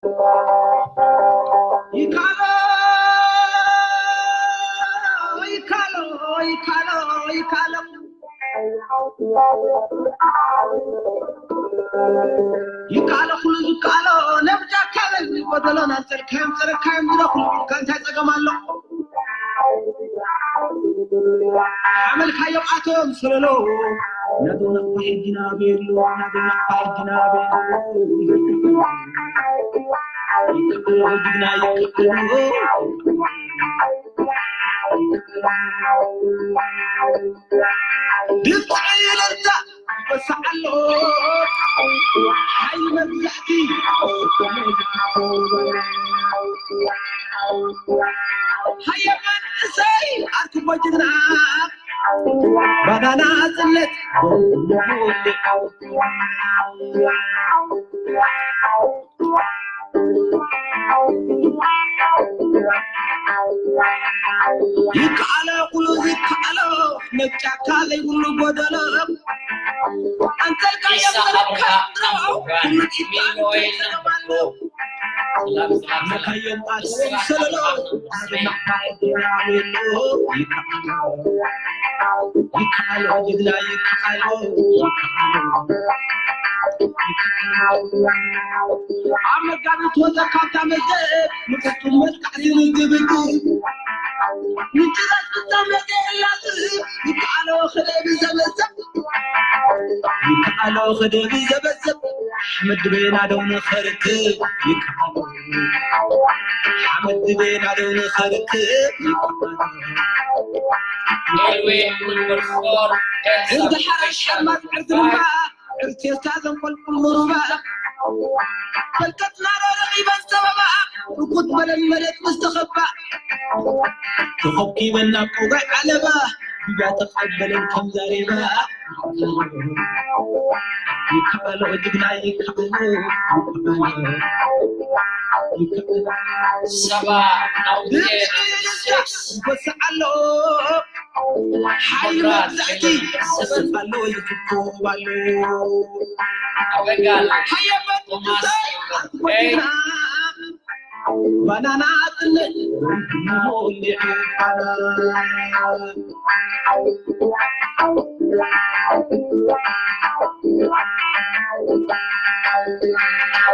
ይካሎ ይካሎ ይካሎ ይካሎ ይካሎ ኩሉ ዝካሎ ነብጃካ በል ጎደሎ ናንጸልካዮም ጸረካዮም ዝረኹሉ ኢልካ እንታይ ጸገም ኣሎ? ሓመልካዮም ኣቶም ሰለሎ ናቶም ናቕፋ ሕጂ ናበየሉ ናቶም ናቕፋ ሕጂ ናበየሉ ይካሎ ጅግና ይካሎ ድምፂ ኢለልታ ይወስዓሎ ሓይሊ መብዛሕቲ ሃየ መንእሰይ ኣርክቦ ጅግና ባናና ጽነት ይከኣሎ ኩሉ ዝከኣሎ ነጫካ ዘይብሉ ጎደሎ ኣንተልካዮም ዘረካሎ ኩሉ ኢትኣንተለማሎ መካዮም ኣሰለሎ ይከኣሎ ጅግና ይከኣሎ ይከኣሎ ኣብ መጋቢት ወዘ ካብታ መዘ ምክቱም መጥቃዕቲ ንግብግብ ምንጭታት ብታ መዘ የላጽ ይከኣሎ ክደብ ዘመዘ ይከኣሎ ክደብ ዘበዘብ ሓመድ ድቤና ደው ንኸርክብ ይከኣሎ ሓመድ ድቤና ደው ንኸርክብ ይከኣሎ Airway number four. እንተ ሓራሽ ሓማት ዕርዲ ልባ ዕርቴታ ዘንቆልቁል ምሩባ ፈልቀትና ዶ ረኺበን ሰበባ ርኩት መለመለት ምስ ተኸባ ተኸኪበን ናብ ቆጋይ ዓለባ ጉያ ተቐበለን ከም ዛሬባ ይከኣሎ ጅግና ይከኣሎ ይከኣሎ ይከኣሎ ሰባ ናውቴ ስክስ ይወስዓሎ ሓይሊ መብዛዕቲ ይወስዓሎ ይትኮባሎ ኣበጋል ሃየበት ቶማስ ንሳይ ዮናስ ኣትኮጅና ባናና ኣጥነት ሞሊዕና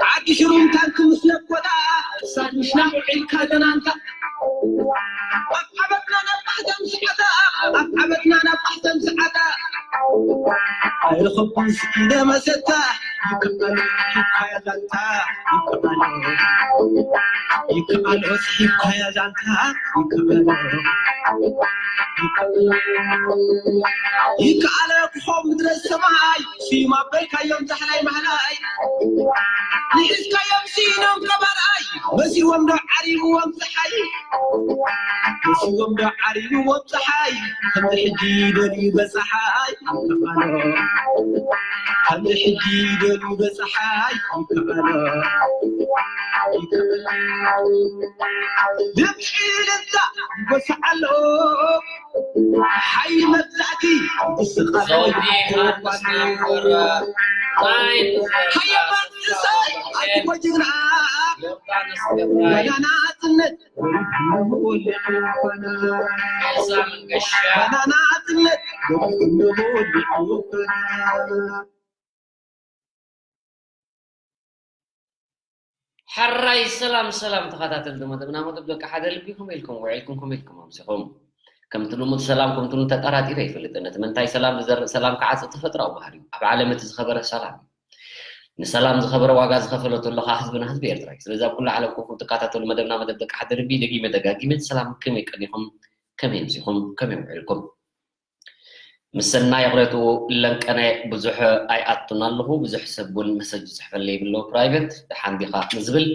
ዓዲ ሽሩም ታንክ ምስ ነኮዳ ሳብ ምሽና ውዒልካ ደናንካ ኣብ ዓበትና ናብ ማሕተም ሰዓታ ኣብ ዓበትና ናብ ማሕተም ሰዓታ ኣይረኸብኩን ስኢነ መሰታ ይከኣሎ ይካያ ዛንታ ይከኣሎ ይከኣሎ ይካያ ዛንታ ይከኣሎ ይከኣሎ ክኾም ምድረ ሰማይ ስዩም ኣበልካዮም ዛሕላይ ማሕላይ ንሒዝካዮም ስኢኖም ከባርኣይ መሲዎም ዶ ዓሪብዎም ፀሓይ መሲዎም ዶ ዓሪብዎም ፀሓይ ከምዚ ሕጂ ደልዩ በፀሓይ ይከኣሎ ከምዚ ሕጂ ደልዩ በፀሓይ ይከኣሎ ይከኣሎ ድምፂ ልዛ ይጎስዓሎ ሓይሊ መብዛዕቲ ይስቓሎ ዘውዲ ይከኣሎ ሃንስ ናምበር ናይን ሃየ መንእሰይ ኣትኮ ጅግና ዮርዳኖስ ገብራይ ወዳና ኣጽነት ኤልሳ መንገሻ ወዳና ኣጽነት ሕራይ ሰላም ሰላም ተኸታተልቲ መደብና መደብ ደቂ ሓደ ልቢ ከመይ ኢልኩም ውዒልኩም ከመይ ኢልኩም ኣምሲኹም ከምቲ ልሙድ ሰላም ከምቲ ተጠራጢረ ይፈልጥን እቲ ምንታይ ሰላም ዝዘርእ ሰላም ክዓፅእ ተፈጥራዊ ባህሪ እዩ ኣብ ዓለም እቲ ዝኸበረ ሰላም እዩ ንሰላም ዝኸበረ ዋጋ ዝኸፈለ ተሎ ከዓ ህዝብና ህዝቢ ኤርትራ እዩ ስለዚ ኣብ ኩሉ ዓለም ኮንኩም ትከታተሉ መደብና መደብ ደቂ ሓደ ልቢ ደጊመ ደጋጊመ ሰላም ከመይ ቀኒኹም ከመይ ኣምሲኹም ከመይ ውዒልኩም ምስ ሰናይ ኣቕረቱ ለንቀነ ብዙሕ ኣይኣቱን ኣለኹ ብዙሕ ሰብ እውን መሰጅ ዝፅሕፈለይ ይብሎ ፕራይቨት ደሓን ዲኻ ንዝብል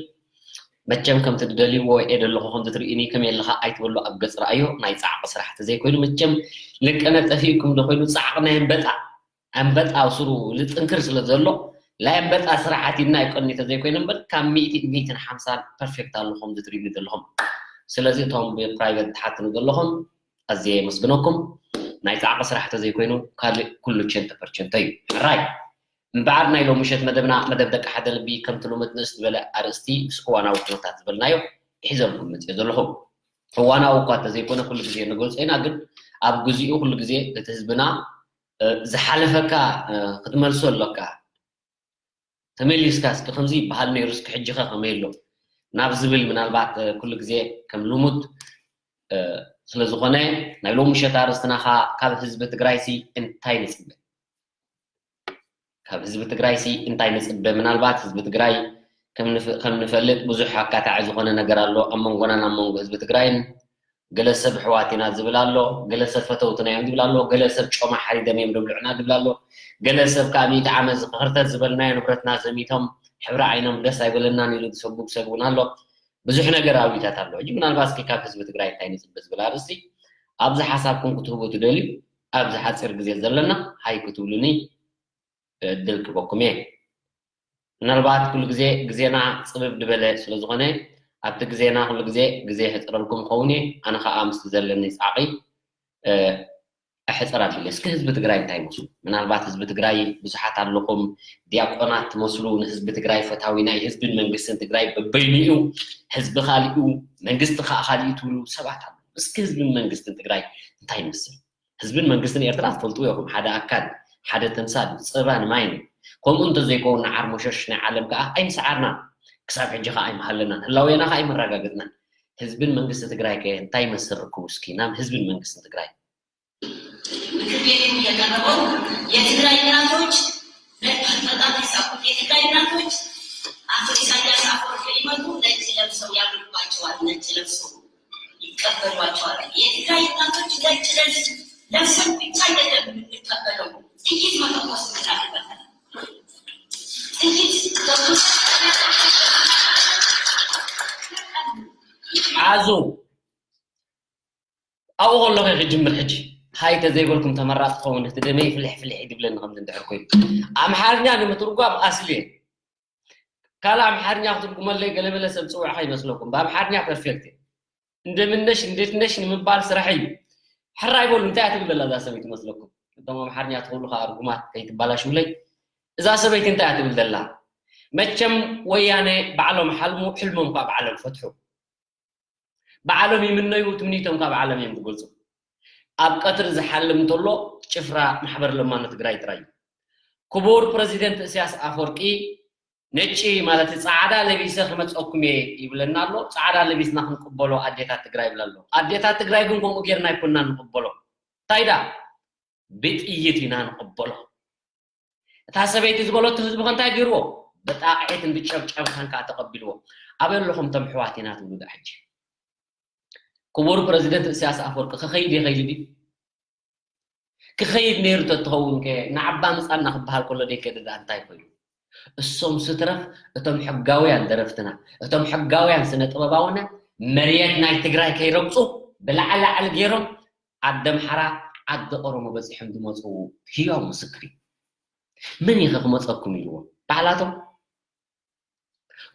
መቸም ከምቲ ዝደልይዎ እየ ዘለኹ ከምዚ ትርእዩኒ ከመይ ኣለኻ ኣይትበሉ ኣብ ገፅ ረኣዮ ናይ ፃዕቂ ስራሕ ተዘይኮይኑ መቸም ለንቀነ ጠፊእኩም ዶ ኮይኑ ፃዕቂ ናይ ኣንበጣ ኣንበጣ ኣብ ስሩ ዝጥንክር ስለ ዘሎ ናይ ኣንበጣ ስራሓት ኢልና ኣይቀኒ ተዘይኮይኑ እምበር ካብ ሚእቲ ሚእትን ሓምሳን ፐርፌክት ኣሎ ከምዚ ትርእዩኒ ዘለኹም ስለዚ እቶም ብፕራይቨት ትሓትኑ ዘለኹም ኣዝየ የመስግነኩም ናይ ፃዕቂ ስራሕ ተዘይኮይኑ ካልእ ኩሉ ቸንተ ፐርቸንቶ እዩ ሕራይ እምበኣር ናይ ሎሚ ምሸት መደብና መደብ ደቂ ሓደ ልቢ ከምቲ ልሙድ ንእስ ዝበለ ኣርእስቲ ምስ እዋናዊ ኩነታት ዝበልናዮ ሒዘልኩም መፅዮ ዘለኹ። እዋናዊ እኳ እንተዘይኮነ ኩሉ ግዜ ንገልፆ ኢና፣ ግን ኣብ ግዚኡ ኩሉ ግዜ እቲ ህዝብና ዝሓለፈካ ክትመልሶ ኣለካ። ተመሊስካ እስኪ ከምዚ ይበሃል ነይሩ፣ እስኪ ሕጂ ከ ከመይ ኣሎ ናብ ዝብል ምናልባት ኩሉ ግዜ ከም ልሙድ ስለ ዝኾነ ናይ ሎሚ ምሸት ኣርእስትና ካብ ህዝቢ ትግራይ ሲ እንታይ ንፅበ? ካብ ህዝቢ ትግራይ ሲ እንታይ ንፅበ? ምናልባት ህዝቢ ትግራይ ከም ንፈልጥ ብዙሕ ኣካታዒ ዝኾነ ነገር ኣሎ ኣብ መንጎናን ኣብ መንጎ ህዝቢ ትግራይን። ገለ ሰብ ኣሕዋት ኢና ዝብል ኣሎ፣ ገለ ሰብ ፈተውትና እዮም ዝብል ኣሎ፣ ገለ ሰብ ጮማ ሓሪዶም እዮም ደብልዑና ዝብል ኣሎ፣ ገለ ሰብ ከዓ ሚእቲ ዓመት ዝኽርተት ዝበልናዮ ንብረትና ዘሚቶም ሕብሪ ዓይኖም ደስ ኣይበለናን ኢሉ ዝሰጉግ ሰብ እውን ኣሎ። ብዙሕ ነገር ኣብዩታት ኣሎ። ሕጂ ምናልባት እስኪ ካብ ህዝቢ ትግራይ እንታይ ንፅበ ዝብል ኣርእስቲ ኣብዚ ሓሳብኩም ክትህቡ ትደልዩ ኣብዚ ሓፂር ግዜ ዘለና ሃይ ክትብሉኒ እድል ክበኩም እየ። ምናልባት ኩሉ ግዜ ግዜና ፅብብ ዝበለ ስለ ዝኾነ ኣብቲ ግዜና ኩሉ ግዜ ግዜ ሕፅረልኩም ኸውን እየ። ኣነ ከዓ ምስቲ ዘለኒ ፃዕቂ ኣሕፅር ኣቢለ እስኪ ህዝቢ ትግራይ እንታይ ይመስሉ? ምናልባት ህዝቢ ትግራይ ብዙሓት ኣለኹም ዲያቆናት ትመስሉ ንህዝቢ ትግራይ ፈታዊ ናይ ህዝብን መንግስትን ትግራይ በበይኑ እዩ። ህዝቢ ካሊኡ መንግስቲ ከዓ ካሊኡ ትብሉ ሰባት ኣለኹም። እስኪ ህዝብን መንግስትን ትግራይ እንታይ ይመስል? ህዝብን መንግስትን ኤርትራ ትፈልጥዎ ኢኹም። ሓደ ኣካል፣ ሓደ ተምሳል፣ ፀባን ማይን። ከምኡ እንተዘይከውን ንዓርሞሸሽ ናይ ዓለም ከዓ ኣይምሰዓርናን። ክሳብ ሕጂ ከዓ ኣይምሃለናን። ህላዌና ከዓ ኣይመረጋገፅናን። ህዝብን መንግስቲ ትግራይ ከ እንታይ ይመስል ርክቡ? እስኪ ናብ ህዝብን መንግስትን ትግራይ። ምክር ቤቱ የቀረበው የትግራይ እናቶች ነጭ በጣም የሳቁት የትግራይ እናቶች አቶ ኢሳያስ አፈወርቂ ሊመጡ ነጭ ለብሰው ያምርባቸዋል። ነጭ ለብሰው ይቀበሏቸዋል። የትግራይ እናቶች ነጭ ልብስ ለብሰን ብቻ አይደለም የምንቀበለው፣ ጥይት መተኮስ እንችላለን። ጥይት ተኩስ ሓዙ ኣብኡ ከለኹ ክጅምር ሕጂ። ሃይ ተዘይበልኩም ተመራፂ ክኸውን እቲ ደመይ ፍልሕ ፍልሕ እዩ ዝብለኒ ከምዚ እንድሕር ኮይኑ። ኣምሓርኛ ንምትርጓም ኣስሊ እየ። ካልእ ኣምሓርኛ ክትርጉመለይ ገለመለ ሰብ ዝፅውዕ ከይመስለኩም። ብኣምሓርኛ ፐርፌክት እየ። እንደምነሽ እንዴት ነሽ ንምባል ስራሕ እዩ። ሕራይ በሉ እንታይ እያ ትብል ዘላ እዛ ሰበይቲ መስለኩም? እቶም ኣምሓርኛ ትኽእሉ ከዓ ርጉማት ከይትባላሽውለይ። እዛ ሰበይቲ እንታይ እያ ትብል ዘላ? መቸም ወያነ ባዕሎም ሓልሙ፣ ሕልሞም ከዓ ባዕሎም ፈትሑ። ባዕሎም ይምነዩ፣ ትምኒቶም ካብ ዓለም እዮም ዝገልፁ። ኣብ ቀትሪ ዝሓልም እንተሎ ጭፍራ ማሕበር ለማኖ ትግራይ ጥራይ እዩ። ክቡር ፕረዚደንት እስያስ ኣፈወርቂ ነጭ ማለት ፃዕዳ ለቢሰ ክመፀኩም እየ ይብለና ኣሎ። ፃዕዳ ለቢስና ክንቅበሎ ኣዴታት ትግራይ ይብላ ኣሎ። ኣዴታት ትግራይ ግን ከምኡ ጌርና ኣይኮንና ንቅበሎ። እንታይ ዳ ብጥይት ኢና ንቅበሎ። እታ ሰበይቲ ዝበለቶ ህዝቢ ከ እንታይ ገይርዎ? ብጣቕዒትን ብጨብጨብታን ከዓ ተቐቢልዎ። ኣበይ ኣለኹም እቶም ኣሕዋት ኢና ትብሉ ዳ ሕጂ? ክቡር ፕረዚደንት እስያስ ኣፈወርቂ ክኸይድ እየ ከይሉ ድዩ? ክኸይድ ነይሩ ተትኸውን ከ ንዓባ ምፃና ክበሃል ከሎ ደይከደ ዳ እንታይ ኮይኑ? እሶም ስትረፍ እቶም ሕጋውያን ደረፍትና፣ እቶም ሕጋውያን ስነ ጥበባውና መሬት ናይ ትግራይ ከይረግፁ ብላዕላዕል ገይሮም ዓዲ ኣምሓራ ዓዲ ኦሮሞ በፂሖም ዝመፁ ህያው ምስክር እዩ። መን እዩ ከ ክመፀኩም ኢልዎ? ባዕላቶም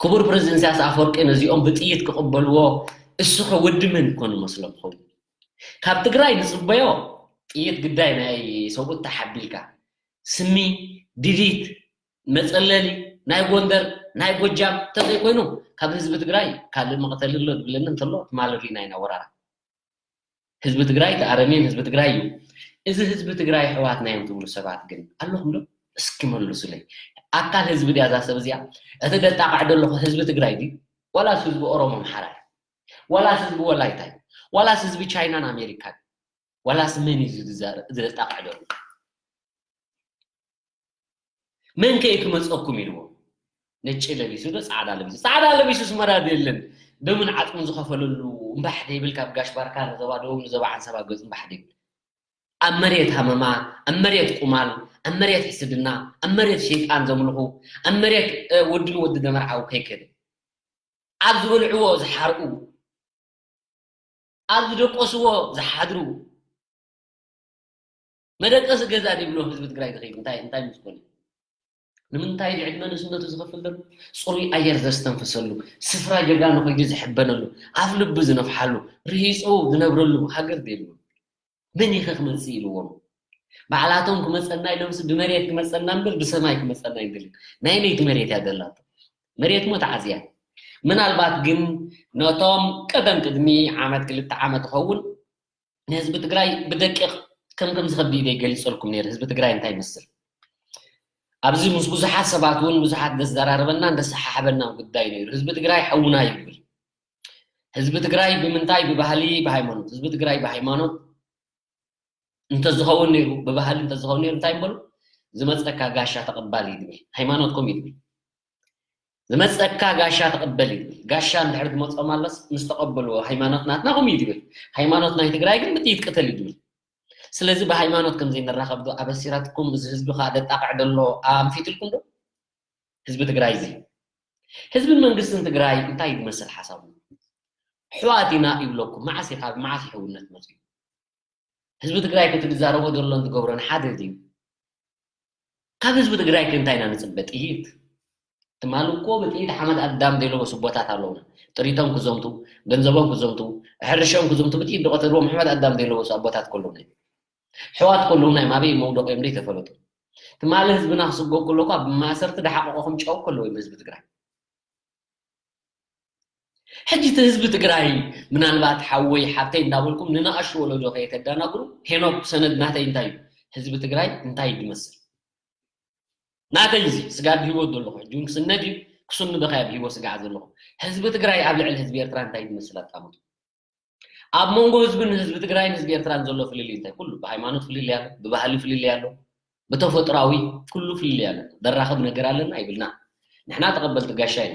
ክቡር ፕረዚደንት ኢሳያስ ኣፈወርቂ ነዚኦም ብጥይት ክቕበልዎ እሱ ከ ወዲ መን ይኮን መስሎም ኸውን? ካብ ትግራይ ንፅበዮ ጥይት ግዳይ ናይ ሰብኡት ተሓቢልካ ስሚ ድዲት መፀለሊ ናይ ጎንደር ናይ ጎጃም እንተዘይኮይኑ ካብ ህዝቢ ትግራይ ካልእ መቕተሊ ኣሎ ዝብለኒ እንተሎ ትማሊ ሪኢና ኢና ወራራ። ህዝቢ ትግራይ እቲ ኣረሜን ህዝቢ ትግራይ እዩ። እዚ ህዝቢ ትግራይ ኣሕዋትና እዮም ትብሉ ሰባት ግን ኣለኹም ዶ? እስኪ መልሱለይ። ኣካል ህዝቢ ድያ እዛ ሰብ እዚኣ? እቲ ደጣቕዕ ዘለኹ ህዝቢ ትግራይ ድዩ? ዋላስ ህዝቢ ኦሮሞ ኣምሓራ እዩ? ዋላስ ህዝቢ ወላይታ እዩ? ዋላስ ህዝቢ ቻይናን ኣሜሪካን? ዋላስ መን እዩ እዚ ዝዛረብ? እዚ ደጣቕዕ ዘሎ? መን ከ እዩ ክመፀኩም ኢልዎ? ነጭ ለቢሱ ዶ ፃዕዳ ለቢሱ? ፃዕዳ ለቢሱ ስመራ ዶ የለን? ደሙን ዓፅሙን ዝኸፈለሉ እምባሕ ደይብል ካብ ጋሽ ባርካ ንዞባ ደቡብ ንዞባ ዓንሰባ ገፁ እምባሕ ደይብል። ኣብ መሬት ሃመማ፣ ኣብ መሬት ቁማል፣ ኣብ መሬት ሕስድና፣ ኣብ መሬት ሸይጣን ዘምልኹ፣ ኣብ መሬት እ፣ ወድን ወዲ ደመርዓው ከይከደ ኣብ ዝበልዕዎ ዝሓርኡ ኣብ ዝደቆስዎ ዝሓድሩ መደቀሲ ገዛ ዘይብሎ ህዝቢ ትግራይ ዝኸይድ እንታይ እንታይ ምስ ኮነ? ንምንታይ ዕድመ ንእስነቱ ዝኸፍል ዘሎ? ፅሩይ ኣየር ዘስተንፍሰሉ ስፍራ ጀጋኑ ከይዱ ዝሕበነሉ ኣፍ ልቢ ዝነፍሓሉ ርሂፁ ዝነብረሉ ሃገር ዘይብሉ መን ኢኸ ክመፅእ ኢልዎም? ባዕላቶም ክመፀና ኢሎምስ ብመሬት ክመፀና እምበር ብሰማይ ክመፀና ኣይንደልን። ናይ መይቲ መሬት እያ ደላቶ። መሬት ሞ ተዓዝያ። ምናልባት ግን ነቶም ቀደም ቅድሚ ዓመት ክልተ ዓመት ይኸውን ንህዝቢ ትግራይ ብደቂቕ ከም ከም ዝኸብድ ኢለ ይገልፀልኩም ነይሩ። ህዝቢ ትግራይ እንታይ ይመስል? ኣብዚ ምስ ብዙሓት ሰባት እውን ብዙሓት ዘዘራረበና እንደሰሓሓበና ጉዳይ ነይሩ። ህዝቢ ትግራይ ሓውና እዩ ይብል። ህዝቢ ትግራይ ብምንታይ? ብባህሊ፣ ብሃይማኖት። ህዝቢ ትግራይ ብሃይማኖት እንተዝኸውን ነይሩ፣ ብባህሊ እንተዝኸውን ነይሩ እንታይ ይበሉ? ዝመፀካ ጋሻ ተቐባል እዩ ዝብል። ሃይማኖት ከምኡ እዩ ዝብል። ዝመፀካ ጋሻ ተቐበል እዩ ዝብል። ጋሻ እንድሕር ዝመፆም ኣሎስ ምስ ተቐበልዎ ሃይማኖት ናትና ከምኡ እዩ ዝብል። ሃይማኖት ናይ ትግራይ ግን ብጥይት ቅተል እዩ ዝብል። ስለዚ ብሃይማኖት ከም ዘይንራኸብ ዶ ኣበሲራትኩም? እዚ ህዝቢ ከዓ ደጣቕዕ ደሎ ኣንፊትልኩም ዶ? ህዝቢ ትግራይ እዚ ህዝብን መንግስትን ትግራይ እንታይ ይመስል ሓሳቡ? ኣሕዋት ኢና ይብለኩም። መዓስ ኢኻ መዓስ ይሕውነት መፅዩ? ህዝቢ ትግራይ ከቲ ዝዛረቦ ዘሎን ዝገብሮን ሓደ ድዩ? ካብ ህዝቢ ትግራይ ከ እንታይ ኢና ንፅበ? ጥይት? ትማሊ እኮ ብጥይት ሓመድ ኣዳም ዘይለበሱ ኣቦታት ኣለውና። ጥሪቶም ክዘምቱ፣ ገንዘቦም ክዘምቱ፣ ሕርሻኦም ክዘምቱ ብጥይት ዝቐተልዎም ሓመድ ኣዳም ዘይለበሱ ኣቦታት ከለውና እዮም። ኣሕዋት ከለውና እዮም። ኣበይ መውደቕ እዮም ዘይተፈለጡ። ትማሊ ህዝብና ክስጎ ከሎ እኳ ብማእሰርቲ ደሓቐቑ ከም ጨው ከለዉ እዮም ህዝቢ ትግራይ። ሕጂ እቲ ህዝቢ ትግራይ ምናልባት ሓወይ ሓብተይ እንዳበልኩም ንንኣሽቱ ወለዶ ከየተዳናግሩ፣ ሄኖክ ሰነድ ናተይ እንታይ እዩ? ህዝቢ ትግራይ እንታይ እዩ ዝመስል? ናተይ እዚ ስጋብ ብህይወት ዘለኹ ሕጂ እውን ክስነድ እዩ፣ ክስኑ ዶ ከያ ብህይወት ስጋዕ ዘለኹ? ህዝቢ ትግራይ ኣብ ልዕሊ ህዝቢ ኤርትራ እንታይ ዝመስል ኣጣምቱ? ኣብ መንጎ ህዝብን ህዝቢ ትግራይን ህዝቢ ኤርትራን ዘሎ ፍልልይ እንታይ? ኩሉ ብሃይማኖት ፍልልይ ኣሎ፣ ብባህሊ ፍልልይ ኣሎ፣ ብተፈጥሯዊ ኩሉ ፍልልይ ኣሎ። ዘራኽብ ነገር ኣለና ይብልና። ንሕና ተቐበልቲ ጋሻ ኢና።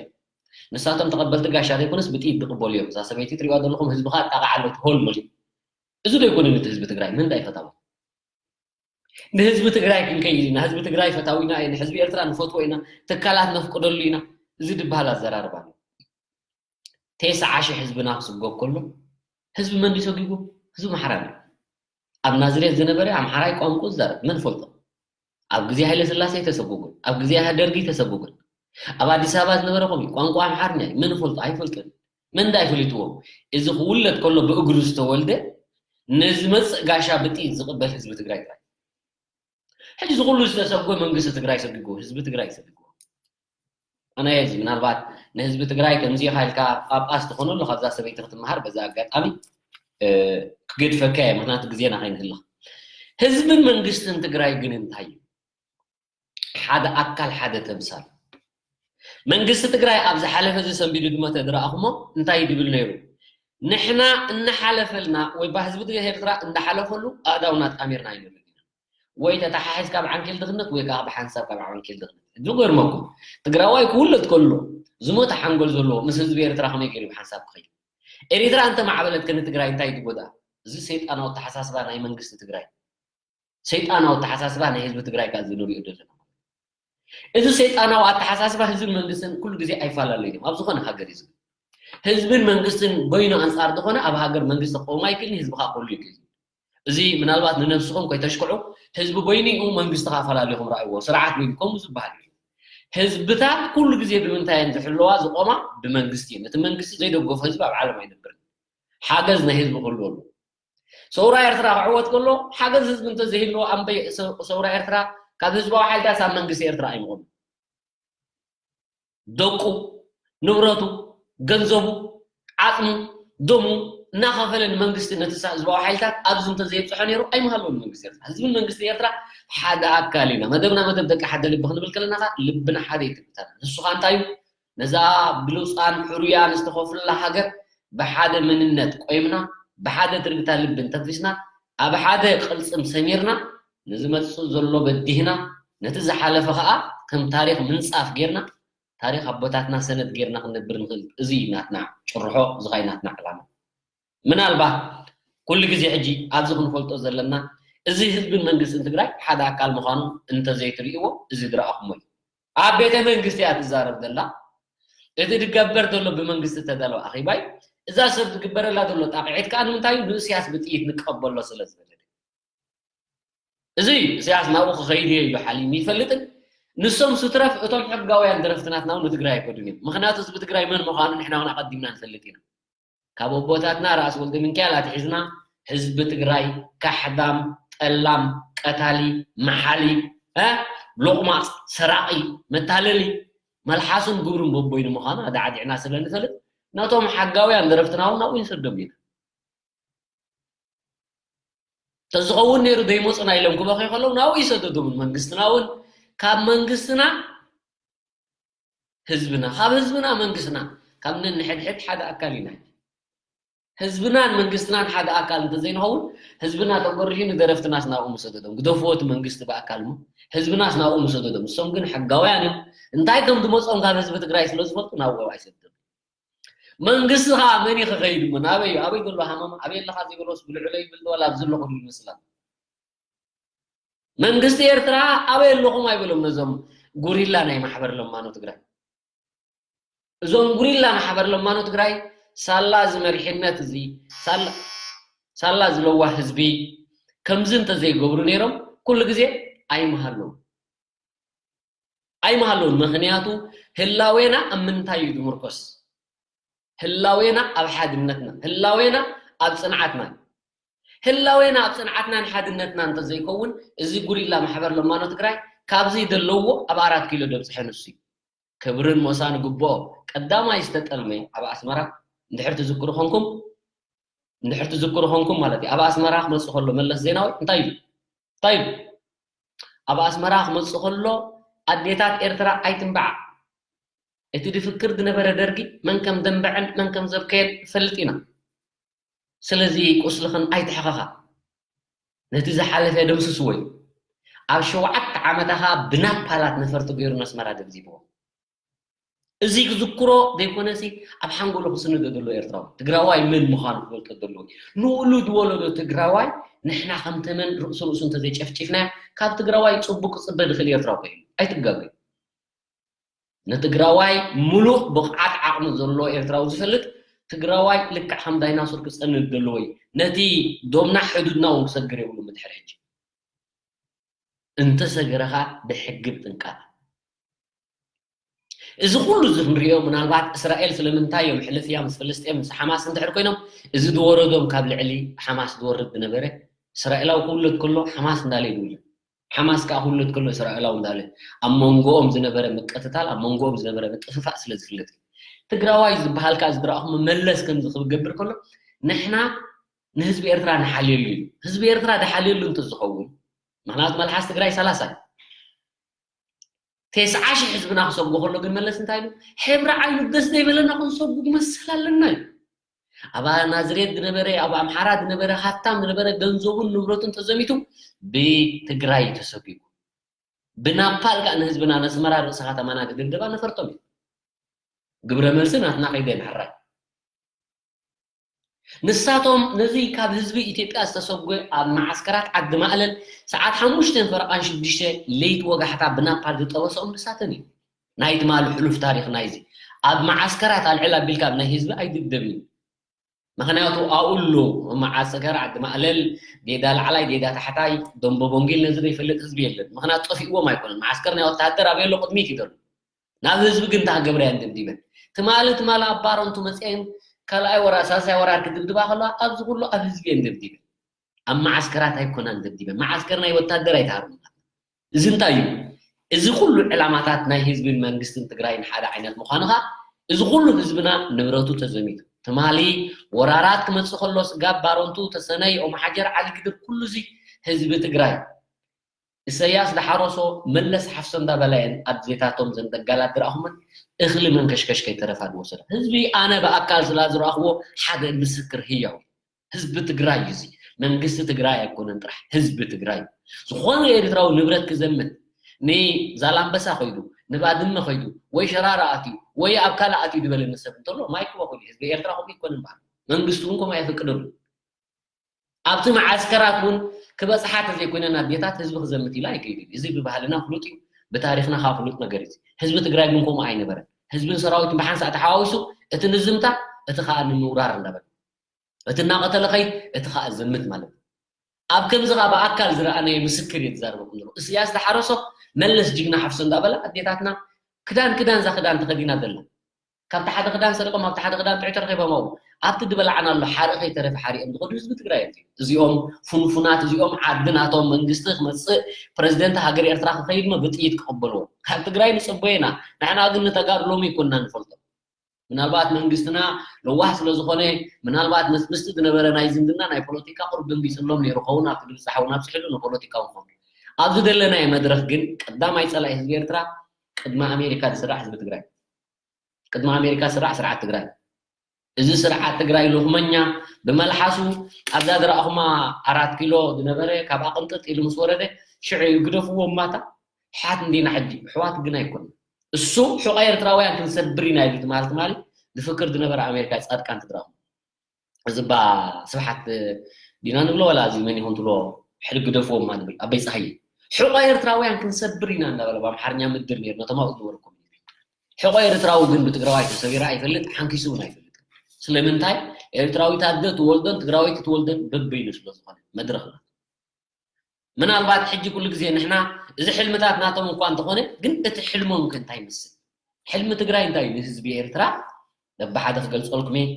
ንሳቶም ተቐበልቲ ጋሻ ዘይኮነስ ብጥይት ዝቕበሉ እዮም። እዛ ሰበይቲ ትሪእዋ ዘለኹም ህዝቢ ከዓ ጣቕዓ ኣሎ፣ ሆል መሊኡ። እዚ ዶ ኣይኮነን እቲ ህዝቢ ትግራይ? መን ዳ ይፈታዎ? ንህዝቢ ትግራይ ክንከይድ ኢና፣ ህዝቢ ትግራይ ፈታዊና ኢና፣ ህዝቢ ኤርትራ ንፈትዎ ኢና፣ ትካላት ነፍቅደሉ ኢና፣ እዚ ዝበሃል ኣዘራርባ ኣሎ። ተስዓ ሺሕ ህዝብና ክስጎግ ከሎ ህዝቢ መን ድዩ ሰጊጉ? ህዝቢ ኣምሓራ እዩ። ኣብ ናዝሬት ዝነበረ ኣምሓራይ ቋንቋ ዝዛረብ መን ፈልጦ? ኣብ ግዜ ሃይለ ስላሴ ተሰጉጉን ኣብ ግዜ ደርጊ ተሰጉጉን ኣብ ኣዲስ ኣበባ ዝነበረ ከምኡ ቋንቋ ኣምሓርኛ እዩ። መን ፈልጦ? ኣይፈልጥን። መን ዳ ይፈልጥዎ? እዚ ክውለድ ከሎ ብእግሩ ዝተወልደ ነዚ መፅእ ጋሻ ብጥይት ዝቕበል ህዝቢ ትግራይ ጥራይ። ሕጂ እዚ ኩሉ ዝተሰጎ መንግስቲ ትግራይ ሰጊጎ፣ ህዝቢ ትግራይ ሰጊጎ። ኣነ እዚ ምናልባት ንህዝቢ ትግራይ ከምዚ ኢኻ ኢልካ ጳጳስ ትኾነሉ ካብዛ ሰበይቲ ክትመሃር በዛ ኣጋጣሚ እ፣ ክገድፈካ እየ፣ ምክንያቱ ግዜና ከይንህልኽ። ህዝብን መንግስትን ትግራይ ግን እንታይ እዩ? ሓደ ኣካል፣ ሓደ ተምሳል። መንግስቲ ትግራይ ኣብ ዝሓለፈ እዚ ሰንቢዱ ድመተ ዝረኣኹሞ እንታይ ድብል ነይሩ? ንሕና እናሓለፈልና ወይ ባ ህዝቢ ትግራይ ኤርትራ እንዳሓለፈሉ ኣእዳውና ጣሚርና ኣይንብልን ኢና። ወይ ተተሓሒዝ ካብ ዓንኬል ድኽነት ወይ ከዓ ብሓንሳብ ካብ ዓንኬል ድኽነት። ዝገርመኩም ትግራዋይ ክውለድ ከሎ ዝሞተ ሓንጎል ዘለዎ ምስ ህዝቢ ኤርትራ ከመይ ገይሩ ብሓንሳብ ክኸይድ? ኤሪትራ እንተማዕበለት ከ ንትግራይ እንታይ ትጎድኣ? እዚ ሰይጣናዊ ኣተሓሳስባ ናይ መንግስቲ ትግራይ፣ ሰይጣናዊ ኣተሓሳስባ ናይ ህዝቢ ትግራይ ከዓ እዚ ንሪኦ ዘለና። እዚ ሰይጣናዊ ኣተሓሳስባ ህዝብን መንግስትን ኩሉ ግዜ ኣይፈላለዩን እዮም ኣብ ዝኾነ ሃገር እዩ ዝብል። ህዝብን መንግስትን በይኑ ኣንፃር ዝኾነ ኣብ ሃገር መንግስቲ ክቆም ኣይክእልን፣ ህዝቢ ከዓ ክህሉ ይክእል እዩ። እዚ ምናልባት ንነብስኹም ከይተሽክዑ ህዝቢ በይኑ እዩ መንግስቲ ከዓ ፈላሊኹም ረኣይዎ፣ ስርዓት በይኑ ከምኡ ዝበሃል እዩ። ህዝብታት ኩሉ ግዜ ብምንታይ እየን ዝሕለዋ ዝቆማ? ብመንግስቲ እዩ። ነቲ መንግስቲ ዘይደገፎ ህዝቢ ኣብ ዓለም ኣይነብርን። ሓገዝ ናይ ህዝቢ ክህልዎ ኣለዎ። ሰውራ ኤርትራ ክዕወት ከሎ ሓገዝ ህዝቢ እንተዘይህልዎ ኣንበይ ሰውራ ኤርትራ ካብ ህዝባዊ ሓይልታት ኣብ መንግስቲ ኤርትራ ኣይምቆምን። ደቁ፣ ንብረቱ፣ ገንዘቡ፣ ዓፅሙ፣ ደሙ እናኸፈለ ንመንግስቲ ነቲ ህዝባዊ ሓይልታት ኣብዚ እንተዘየብፅሖ ነይሩ ኣይምሃለውን መንግስቲ ኤርትራ። ህዝብን መንግስቲ ኤርትራ ሓደ ኣካል ኢና። መደብና መደብ ደቂ ሓደ ልቢ ክንብል ከለና ከዓ ልብና ሓደ ይትብተና። ንሱ ከዓ እንታይ እዩ? ነዛ ብሉፃን ሕሩያን ዝተኸፍሉላ ሃገር ብሓደ መንነት ቆይምና ብሓደ ትርግታ ልቢ እንተንፊስና ኣብ ሓደ ቅልፅም ሰሚርና ንዝመፅእ ዘሎ በዲህና ነቲ ዝሓለፈ ከዓ ከም ታሪክ ምንፃፍ ጌርና ታሪክ ኣቦታትና ሰነድ ጌርና ክንነብር ንኽእል። እዚ እዩ ናትና ጭርሖ፣ እዚ ከዓ እዩ ናትና ዕላማ። ምናልባት ኩሉ ግዜ ሕጂ ኣብዚ ክንፈልጦ ዘለና እዚ ህዝብን መንግስትን ትግራይ ሓደ ኣካል ምዃኑ እንተዘይትርእይዎ እዚ ዝረኣኹሞ እዩ። ኣብ ቤተ መንግስቲ እያ ትዛረብ ዘላ። እቲ ዝገበር ዘሎ ብመንግስቲ ዝተዳለወ ኣኼባ እዩ። እዛ ሰብ ዝግበረላ ዘሎ ጣቕዒት ከዓ ንምንታይ እዩ ንእስያስ ብጥይት ንቀበሎ ስለ ዝበለ። እዚ ኢሳያስ ናብኡ ክኸይድ እየ ኢሉ ሓሊሙ ይፈልጥን ንሶም ስትረፍ እቶም ሕጋውያን ደረፍትናትና እውን ንትግራይ ኣይከዱን እዮም። ምክንያቱ ህዝቢ ትግራይ መን ምዃኑ ንሕና እውን ኣቐዲምና ንፈልጥ ኢና። ካብ ኣቦታትና ራእሲ ወልደ ሚካኤል ኣትሒዝና ህዝቢ ትግራይ ካሕዳም፣ ጠላም፣ ቀታሊ፣ መሓሊ፣ እ፣ ሎቕማፅ፣ ሰራቒ፣ መታለሊ፣ መልሓሱን ግብሩን በቦይኑ ምዃኑ ኣዳዕዲዕና ስለ ንፈልጥ፣ ነቶም ሓጋውያን ደረፍትና እውን ናብኡ ንሰዶም ኢና። ተዝኸውን ነይሩ ዘይመፁና ኢሎም ክበኺ ከለዉ ናብኡ ይሰደዶምን መንግስትና እውን ካብ መንግስትና ህዝብና ካብ ህዝብና መንግስትና ካብ ነንሕድሕድ ሓደ ኣካል ኢና። ህዝብናን መንግስትናን ሓደ ኣካል እንተዘይንኸውን ህዝብና ተጎሪሑ ንደረፍትናስ ናብኡ ምሰደዶም ግደፍዎ እቲ መንግስቲ ብኣካል እሞ ህዝብናስ ናብኡ ምሰደዶም። እሶም ግን ሕጋውያን እዮም። እንታይ ከም ዝመፆም ካብ ህዝቢ ትግራይ ስለ ዝፈልጡ ናብኡ ኣይሰደዶም። መንግስቲ ከዓ መን እዩ ክኸይድ እሞ ናበይ ኣበይ ዘሎ ሃመማ ኣበይ ኣለካ ዘይበሎስ ብልዕሎ ይብል ዋላ ኣብዚ ኣለኹ ይመስላ። መንግስቲ ኤርትራ ኣበይ ኣለኹም ኣይበሎም ነዞም ጉሪላ ናይ ማሕበር ለማኖ ትግራይ። እዞም ጉሪላ ማሕበር ለማኖ ትግራይ ሳላ እዚ መሪሕነት እዚ ሳላ ዝለዋ ህዝቢ ከምዚ እንተዘይገብሩ ነይሮም ኩሉ ግዜ ኣይምሃለዉ ኣይምሃለውን። ምክንያቱ ህላዌና ኣብ ምንታይ እዩ ዝምርኮስ? ህላዌና ኣብ ሓድነትና፣ ህላዌና ኣብ ፅንዓትና። ህላዌና ኣብ ፅንዓትናን ሓድነትና እንተዘይከውን እዚ ጉሪላ ማሕበር ለማኖ ትግራይ ካብዚ ዘለዎ ኣብ ኣራት ኪሎ ደብፅሐ ንሱ እዩ። ክብርን ሞሳን ግብኦ ቀዳማይ ዝተጠልመ ኣብ ኣስመራ እንድሕር ትዝክሩ ኮንኩም እንድሕር ትዝክሩ ኮንኩም ማለት እዩ ኣብ ኣስመራ ክመፅእ ከሎ መለስ ዜናዊ እንታይ ኢሉ እንታይ ኢሉ ኣብ ኣስመራ ክመፅእ ከሎ ኣዴታት ኤርትራ ኣይትንበዓ እቲ ድፍክር ዝነበረ ደርጊ መን ከም ደንበዐን መን ከም ዘብከየን ፈልጥ ኢና ስለዚ ቁስልኽን ኣይትሕኸኻ ነቲ ዝሓለፈ ደምስስዎ እዩ ኣብ ሸውዓተ ዓመታ ከዓ ብናፓላት ነፈርቲ ገይሩ ነስመራ ደብዚብዎ እዚ ክዝክሮ ዘይኮነሲ ኣብ ሓንጎሉ ክስንዶ ዘሎ ኤርትራዊ ትግራዋይ መን ምዃኑ ክፈልጦ ዘለዎ ንኡሉ ዝወለዶ ትግራዋይ ንሕና ከም ተመን ርእሱ ርእሱ እንተዘይጨፍጭፍናዮ ካብ ትግራዋይ ፅቡቅ ክፅበ ዝኽእል ኤርትራዊ ኮይኑ ኣይትጋገዩ ንትግራዋይ ሙሉእ ብቕዓት ዓቕሚ ዘሎ ኤርትራዊ ዝፈልጥ ትግራዋይ ልክዕ ከም ዳይናሶር ክፀንት ዘለዎ እዩ ነቲ ዶምና ሕዱድና እውን ክሰግር የብሉ ምድሕር ሕጂ እንተሰገረ ኸኣ ብሕጊ ብጥንቃቐ። እዚ ኩሉ እዚ ክንሪኦ ምናልባት እስራኤል ስለምንታይ እዮም ሕልፍያ ምስ ፍልስጤም ምስ ሓማስ እንድሕር ኮይኖም እዚ ዝወረዶም ካብ ልዕሊ ሓማስ ዝወርድ ዝነበረ እስራኤላዊ ክውለድ ከሎ ሓማስ እንዳለ ይውለድ ሓማስ ከዓ ክውለድ ከሎ እስራኤላዊ እንዳለ ኣብ መንጎኦም ዝነበረ ምቅትታል ኣብ መንጎኦም ዝነበረ ምጥፍፋእ ስለ ዝፍለጥ እዩ ትግራዋይ ዝበሃል ከዓ ዝድረኣኹም መለስ ከምዚ ክገብር ከሎ ንሕና ንህዝቢ ኤርትራ ንሓልየሉ እዩ ህዝቢ ኤርትራ ድሓልየሉ እንተዝኸውን ምክንያቱ መልሓስ ትግራይ ሰላሳ እዩ ተስዓ ሽሕ ህዝብና ክሰጉ ከሎ ግን መለስ እንታይ ኢሉ ሕብሪ ዓይኑ ደስ ዘይበለና ክንሰጉ ክመሰል ኣለና እዩ ኣብ ናዝሬት ዝነበረ ኣብ ኣምሓራ ዝነበረ ሃብታም ዝነበረ ገንዘቡን ንብረቱን ተዘሚቱ ብትግራይ እዩ ተሰጒጉ ብናፓል ከዓ ንህዝብና ነስመራ ርእሲ ከተማና ክድብድባ ነፈርቶም እዩ ግብረ መልሲ ናትና ከይደ ምሕራይ ንሳቶም ነዚ ካብ ህዝቢ ኢትዮጵያ ዝተሰጎ ኣብ መዓስከራት ዓዲ ማእለል ሰዓት ሓሙሽተን ፈረቓን ሽዱሽተ ለይቲ ወጋሕታ ብናፓል ዝጠበሰኦም ንሳተን እዩ። ናይ ትማሊ ሕሉፍ ታሪኽ ናይዚ ኣብ መዓስከራት ኣልዕል ኣቢልካ ኣብ ናይ ህዝቢ ኣይድብደብን እዩ። ምክንያቱ ኣኡ ኣሎ መዓስከር ዓዲ ማእለል ጌዳ ላዕላይ ጌዳ ታሕታይ ደንቦ ቦንጊል ነዚ ዘይፈልጥ ህዝቢ የለን። ምክንያቱ ጠፊእዎም ኣይኮነን። መዓስከር ናይ ወታሃደር ኣበይ ኣሎ ቅድሚት እዩ ዘሎ። ናብ ህዝቢ ግን እንታይ ክገብራ እየን ደብዲበን? ትማሊ ትማሊ ኣብ ባረንቱ መፅአን ካልኣይ ወራር ሳልሳይ ወራር ክድብድባ ከለዋ ኣብዚ ኩሉ ኣብ ህዝቢ እየን ደብዲበን። ኣብ መዓስከራት ኣይኮናን ደብዲበን። መዓስከር ናይ ወታደር ኣይትሃርሙና። እዚ እንታይ እዩ? እዚ ኩሉ ዕላማታት ናይ ህዝብን መንግስትን ትግራይን ሓደ ዓይነት ምዃኑ ከዓ እዚ ኩሉ ህዝብና ንብረቱ ተዘሚቱ ትማሊ ወራራት ክመፅእ ከሎ ስጋብ ባረንቱ ተሰነይ ኦም ሓጀር ዓሊ ግድር ኩሉ እዚ ህዝቢ ትግራይ እሰያስ ዝሓረሶ መለስ ሓፍሶ እንዳበላየን ኣዴታቶም ዘን ደጋላት ዝረኣኹመን እኽሊ መንከሽከሽ ከይተረፋ ዝወሰዳ ህዝቢ ኣነ ብኣካል ስላ ዝረኣኽዎ ሓደ ምስክር ህያው ህዝቢ ትግራይ እዩ እዚ መንግስቲ ትግራይ ኣይኮነን ጥራሕ ህዝቢ ትግራይ ዝኾነ ኤርትራዊ ንብረት ክዘምት ንዛላምበሳ ከይዱ ንባድመ ከይዱ ወይ ሸራራ ኣትዩ ወይ ኣብ ካልእ ኣትዩ ዝበለኒ ሰብ እንተሎ ማይክ ወኹል ህዝቢ ኤርትራ ከምኡ ይኮነ በሃል መንግስቲ እውን ከምኡ ኣየፈቅደሉ ኣብቲ መዓስከራት እውን ክበፅሓ ተዘይኮይነን ኣዴታት ህዝቢ ክዘምት ኢላ ኣይከይድን እዚ ብባህልና ፍሉጥ እዩ ብታሪክና ከዓ ፍሉጥ ነገር እዩ ህዝቢ ትግራይ ግን ከምኡ ኣይነበረን ህዝብን ሰራዊትን ብሓንሳእ ተሓዋዊሱ እቲ ንዝምታ እቲ ከዓ ንምውራር እንዳበለ እቲ እናቐተለ ኸይድ እቲ ከዓ ዘምት ማለት እዩ ኣብ ከምዚ ከዓ ብኣካል ዝረኣናዮ ምስክር እየ ዝዛረበኩም ዘለኹ እስያስ ዝሓረሶ መለስ ጅግና ሓፍሶ እንዳበላ ኣዴታትና ክዳን ክዳን እዛ ክዳን ተኸዲና ዘላ ካብቲ ሓደ ክዳን ሰሪቆም ኣብቲ ሓደ ክዳን ጥዑይ ተረኺቦም ኣብኡ ኣብቲ ዝበላዕናሉ ሓርኢ ከይተረፈ ሓሪኦም ዝኸዱ ህዝቢ ትግራይ እዮም። እዚኦም ፍንፉናት፣ እዚኦም ዓዲ ናቶም መንግስቲ ክመፅእ፣ ፕረዚደንት ሃገር ኤርትራ ክኸይድ ሞ ብጥይት ክቕበልዎ። ካብ ትግራይ ንፅበዮ ኢና። ንሕና ግን ንተጋሩ ሎሚ ኣይኮንና ንፈልጦም። ምናልባት መንግስትና ለዋህ ስለ ዝኾነ፣ ምናልባት ምስ ምስቲ ዝነበረ ናይ ዝምድና ናይ ፖለቲካ ቁርብ ደንጊፅሎም ነይሩ ኸውን፣ ኣብቲ ድብፃሕ እውን ኣብፅሕሉ ንፖለቲካዊ ኾኑ። ኣብዚ ዘለናዮ መድረኽ ግን ቀዳማይ ፀላኢ ህዝቢ ኤርትራ ቅድሚ ኣሜሪካ ዝስራሕ ህዝቢ ትግራይ፣ ቅድሚ ኣሜሪካ ዝስራሕ ስርዓት ትግራይ። እዚ ስርዓት ትግራይ ሎኽመኛ ብመልሓሱ ኣብዛ ዝረኣኹማ ኣራት ኪሎ ዝነበረ ካብ ኣቕንጥጥ ኢሉ ምስ ወረደ ሽዑ እዩ ግደፍዎ ማታ ሓት እንዲና ሕጂ ኣሕዋት ግን ኣይኮነ። እሱ ሕቆ ኤርትራውያን ክንሰብር ኢና ኢሉ ትማል ትማሊ ዝፍክር ዝነበረ ኣሜሪካ ጻድቃን ትግራኹም። እዚ ባ ስብሓት ዲና ንብሎ ዋላ እዚ መን ይኹን ትብሎ ሕድ ግደፍዎ ማ ንብል ኣበይ ፀሃየ ሕቆ ኤርትራውያን ክንሰብር ኢና እንዳበለ ብኣምሓርኛ ምድር ነይሩ ነቶም ኣብኡ ዝነበሩ ኮሚኒቲ። ሕቆ ኤርትራዊ ግን ብትግራዋይ ተሰቢራ ኣይፈልጥ፣ ሓንኪሱ እውን ኣይፈልጥ። ስለምንታይ? ኤርትራዊት ኣደ ትወልዶን ትግራወይቲ ትወልደን በበይኑ ስለ ዝኾነ መድረኽና። ምናልባት ሕጂ ኩሉ ግዜ ንሕና እዚ ሕልምታት ናቶም እኳ እንተኾነ ግን እቲ ሕልሞም ከ እንታይ ይመስል? ሕልሚ ትግራይ እንታይ እዩ? ንህዝቢ ኤርትራ በብሓደ ክገልፀልኩም እየ።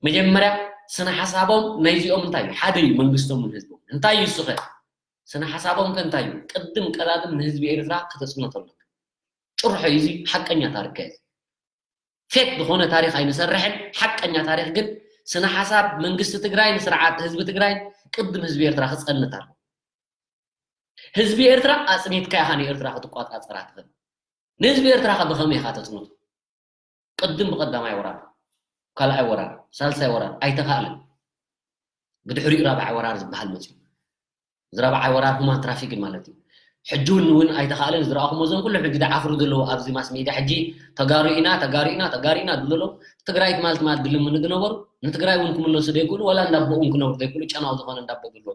መጀመርያ ስነ ሓሳቦም ናይዚኦም እንታይ እዩ? ሓደ እዩ መንግስቶምን ህዝቦም። እንታይ እዩ እሱ ኸ? ስነ ሓሳቦም ከ እንታይ እዩ? ቅድም ቀዳድም ንህዝቢ ኤርትራ ከተፅንቶ ኣለካ። ጭርሖ እዩ እዚ ሓቀኛ ታሪክ እዩ። ፌክ ዝኾነ ታሪክ ኣይንሰርሕን። ሓቀኛ ታሪክ ግን ስነ ሓሳብ መንግስቲ ትግራይ ንስርዓት ህዝቢ ትግራይ ቅድም ህዝቢ ኤርትራ ክፀንት ኣሎ። ህዝቢ ኤርትራ ኣፅኒትካ ኢኻ ንኤርትራ ክትቆፃፀራ ትኽእል። ንህዝቢ ኤርትራ ከ ብኸመይ ኢኻ ተፅንቱ? ቅድም ብቐዳማይ ወራር፣ ካልኣይ ወራር፣ ሳልሳይ ወራር ኣይተኻእለን። ብድሕሪኡ ራብዓይ ወራር ዝበሃል መፅዩ። እዚ ራብዓይ ወራር ሁማን ትራፊክን ማለት እዩ። ሕጂ እውን እውን ኣይተኻእለን። ዝረኣኹሞ እዞም ኩሎም ሕጂ ዝዓፍሩ ዘለዉ ኣብዚ ማስ ሜድያ ሕጂ ተጋሩ ኢና፣ ተጋሩ ኢና፣ ተጋሩ ኢና ዝብሉ ዘለዉ ትግራይ ትማል ትማል ድልምኑ ዝነበሩ ንትግራይ እውን ክምለሱ ዘይክእሉ ዋላ እንዳቦ እውን ክነብሩ ዘይክእሉ ጨናዊ ዝኾነ እንዳቦ ዘለዎ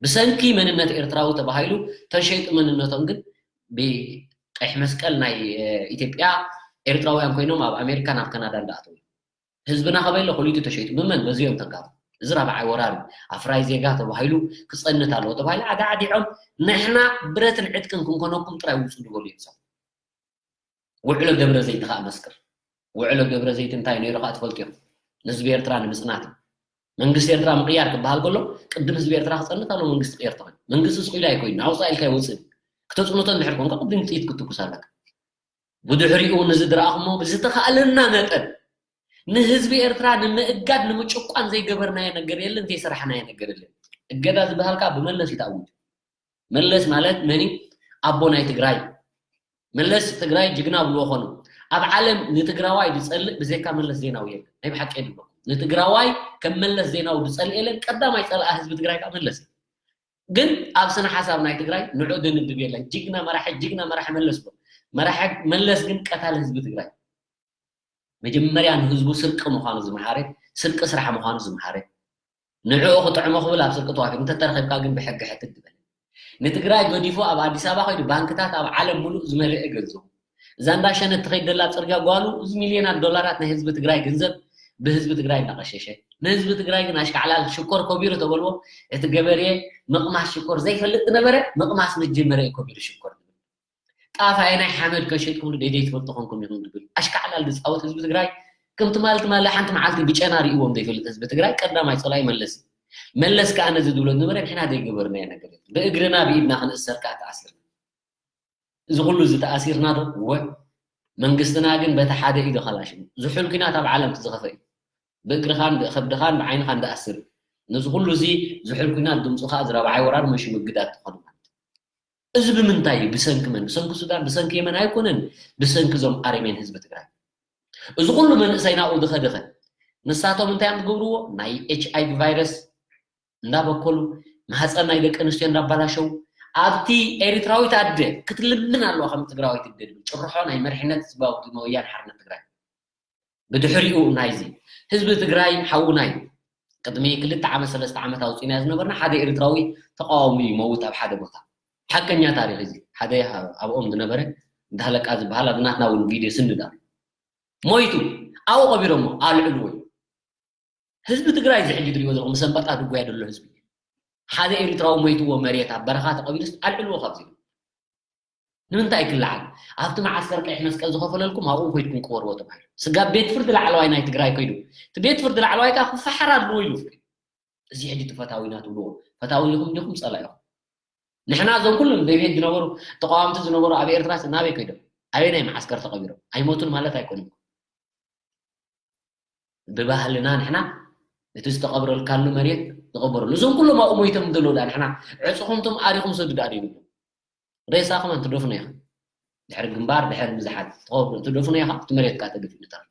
ብሰንኪ መንነት ኤርትራዊ ተባሂሉ ተሸይጡ መንነቶም ግን ብቀይሕ መስቀል ናይ ኢትዮጵያ ኤርትራውያን ኮይኖም ኣብ ኣሜሪካ ናብ ካናዳ እንዳኣተው ህዝብና ከበይለ ኮሊቱ ተሸይጡ ብመን በዚኦም ተጋሩ እዚ ራብዓይ ወራር ኣፍራይ ዜጋ ተባሂሉ ክፀንት ኣለዎ ተባሂሉ ኣዳዕዲዖም ንሕና ብረትን ዕጥቅን ክንኮነኩም ጥራይ ውፁ ዝበሉ እዮም ውዕሎ ደብረ ዘይት ከዓ መስክር። ውዕሎ ደብረ ዘይት እንታይ ነይሩ ከዓ ትፈልጡ እዮም። ንህዝቢ ኤርትራ ንምፅናት እዩ። መንግስቲ ኤርትራ ምቕያር ክበሃል ከሎ ቅድም ህዝቢ ኤርትራ ክፀንት ኣሎ መንግስቲ ቅየር ተኾይኑ መንግስቲ ስቑኢሉ ኣይኮይኑ ኣውፃእ ኢልካ ይወፅእ ክተፅንቶ እንድሕር ኮንካ ቅድም ጥይት ክትኩስ ኣለካ። ብድሕሪኡ ንዝድረኣኹሞ ብዝተኻእለና መጠን ንህዝቢ ኤርትራ ንምእጋድ ንምጭቋን ዘይገበርናዮ ነገር የለን ዘይሰራሕናዮ ነገር የለን። እገዳ ዝበሃልካ ብመለስ ይተኣውጅ መለስ ማለት መኒ ኣቦ ናይ ትግራይ መለስ ትግራይ ጅግና ብልዎ ኾኑ ኣብ ዓለም ንትግራዋይ ዝፀልእ ብዘይካ መለስ ዜናዊ የለ ናይ ብሓቂ የድሎ ንትግራዋይ ከም መለስ ዜናዊ ዝፀልእ የለን ቀዳማይ ፀላኣ ህዝቢ ትግራይ ከዓ መለስ ግን ኣብ ስነ ሓሳብ ናይ ትግራይ ንዑ ድንድብ የለን ጅግና መራሒ ጅግና መራሒ መለስ ብሎ መራሒ መለስ ግን ቀታል ህዝቢ ትግራይ መጀመርያ ንህዝቡ ስርቂ ምዃኑ ዝመሃረ ስርቂ ስራሕ ምዃኑ ዝመሃረ ንዕኡ ክጥዕሞ ክብል ኣብ ስርቂ ተዋፊሩ እንተተረኺብካ ግን ብሕጊ ሕትት ዝበለ ንትግራይ ገዲፉ ኣብ ኣዲስ ኣበባ ከይዱ ባንክታት ኣብ ዓለም ሙሉእ ዝመልአ ገንዘቡ እዛ እንዳሸነት ትኸይድ ደላ ኣብ ፅርግያ ጓሉ እዚ ሚልዮናት ዶላራት ናይ ህዝቢ ትግራይ ገንዘብ ብህዝቢ ትግራይ እናቐሸሸ ንህዝቢ ትግራይ ግን ኣሽካዕላል ሽኮር ኮቢሩ ተበልዎ እቲ ገበሬ ምቕማስ ሽኮር ዘይፈልጥ ዝነበረ ምቕማስ መጀመርያ እዩ ኮቢሩ ሽኮር ጣፍ ኣየናይ ሓመድ ከሸጥኩምሉ ደይደይ ትፈልጡ ኮንኩም ኢኹም ዝብል ኣሽካዕላል ዝፃወት ህዝቢ ትግራይ ከም ትማል ትማሊ ሓንቲ መዓልቲ ብጨና ርእዎም ዘይፈልጥ ህዝቢ ትግራይ ቀዳማይ ፀላኢ መለስ እዩ። መለስ ከዓ ነዚ ዝብሎ ዝነበረ ንሕና ዘይገበርናዮ ነገር የለን። ብእግርና ብኢድና ክንእሰር ከዓ ተኣሲርና። እዚ ኩሉ እዚ ተኣሲርና ዶ? ወ መንግስትና ግን በቲ ሓደ ኢዱ ከላሽን ዝሑል ኲናት ኣብ ዓለም ዝኸፈ እዩ። ብእግርኻን ብኸብድኻን ብዓይንኻን ዝኣስር እዩ። ነዚ ኩሉ እዚ ዝሑል ኲናት ድምፁ ከዓ እዚ ራብዓይ ወራር መሹ ምግዳድ ትኾኑ ማለት እዩ። እዚ ብምንታይ እዩ? ብሰንኪ መን? ብሰንኪ ሱዳን፣ ብሰንኪ የመን ኣይኮነን፣ ብሰንኪ እዞም ኣረሜን ህዝቢ ትግራይ። እዚ ኩሉ መንእሰይ ናብኡ ዝኸደኸ ንሳቶም እንታይ እዮም ዝገብርዎ? ናይ ኤች ኣይ ቪ ቫይረስ እንዳበከሉ ማህፀን ናይ ደቂ ኣንስትዮ እንዳባላሸው ኣብቲ ኤሪትራዊት ኣደ ክትልምን ኣለዋ ከም ትግራዊት ኣደ ዝብል ጭርሖ ናይ መሪሕነት ህዝባዊ ወያነ ሓርነት ትግራይ። ብድሕሪኡ ናይዚ ህዝቢ ትግራይ ሓውና እዩ። ቅድሚ ክልተ ዓመት ሰለስተ ዓመት ኣውፂእና ዝነበርና ሓደ ኤርትራዊ ተቃዋሚ ይመውት ኣብ ሓደ ቦታ ሓቀኛ ታሪክ እዚ ሓደ ኣብኦም ዝነበረ እንዳህለቃ ዝበሃል ኣብ ናትና እውን ቪድዮ ስንዳ ሞይቱ ኣብኡ ቀቢሮሞ ኣልዕልዎ እዩ ህዝቢ ትግራይ እዚ ሕጂ ትሪእዎ ዘለኹም ሰንበጣ ድጎያ ዘሎ ህዝቢ ሓደ ኤርትራዊ ሞይትዎ መሬት ኣብ በረኻ ተቀቢሩስ ኣልዕልዎ ካብዚ ንምንታይ ክለዓል? ኣብቲ መዓስከር ቀይሕ መስቀል ዝኸፈለልኩም ኣብኡ ኮይድኩም ቅበርዎ ተባሂሉ። ስጋብ ቤት ፍርዲ ላዕለዋይ ናይ ትግራይ ኮይዱ፣ እቲ ቤት ፍርዲ ላዕለዋይ ከዓ ክፈሓር ኣለዎ ኢሉ። እዚ ሕጂ እቲ ፈታዊና ትብልዎ፣ ፈታዊ ኢኹም ዲኹም ጸላኢኹም? ንሕና እዞም ኩሎም ደብሄት ዝነበሩ፣ ተቃዋምቲ ዝነበሩ ኣብ ኤርትራ ናበይ ከይዶም? ኣበይ ናይ መዓስከር ተቐቢሮም? ኣይሞቱን ማለት ኣይኮነን። ብባህልና ንሕና እቲ ዝተቐብረልካሉ መሬት ዝቐበረሉ። እዞም ኩሎም ኣብኡ ሞይቶም ዘለዉ ዳ ንሕና ዕፅኹምቶም ኣሪኹም ሰዱ ዳ ንብሎ? ሬሳኹም ኣን ትደፍኖ ኢኻ። ድሕሪ ግንባር፣ ድሕሪ ምዝሓል ትኸብሩ ትደፍኖ ኢኻ፣ እቲ መሬት ከዓ ተገፊኡ ንተር።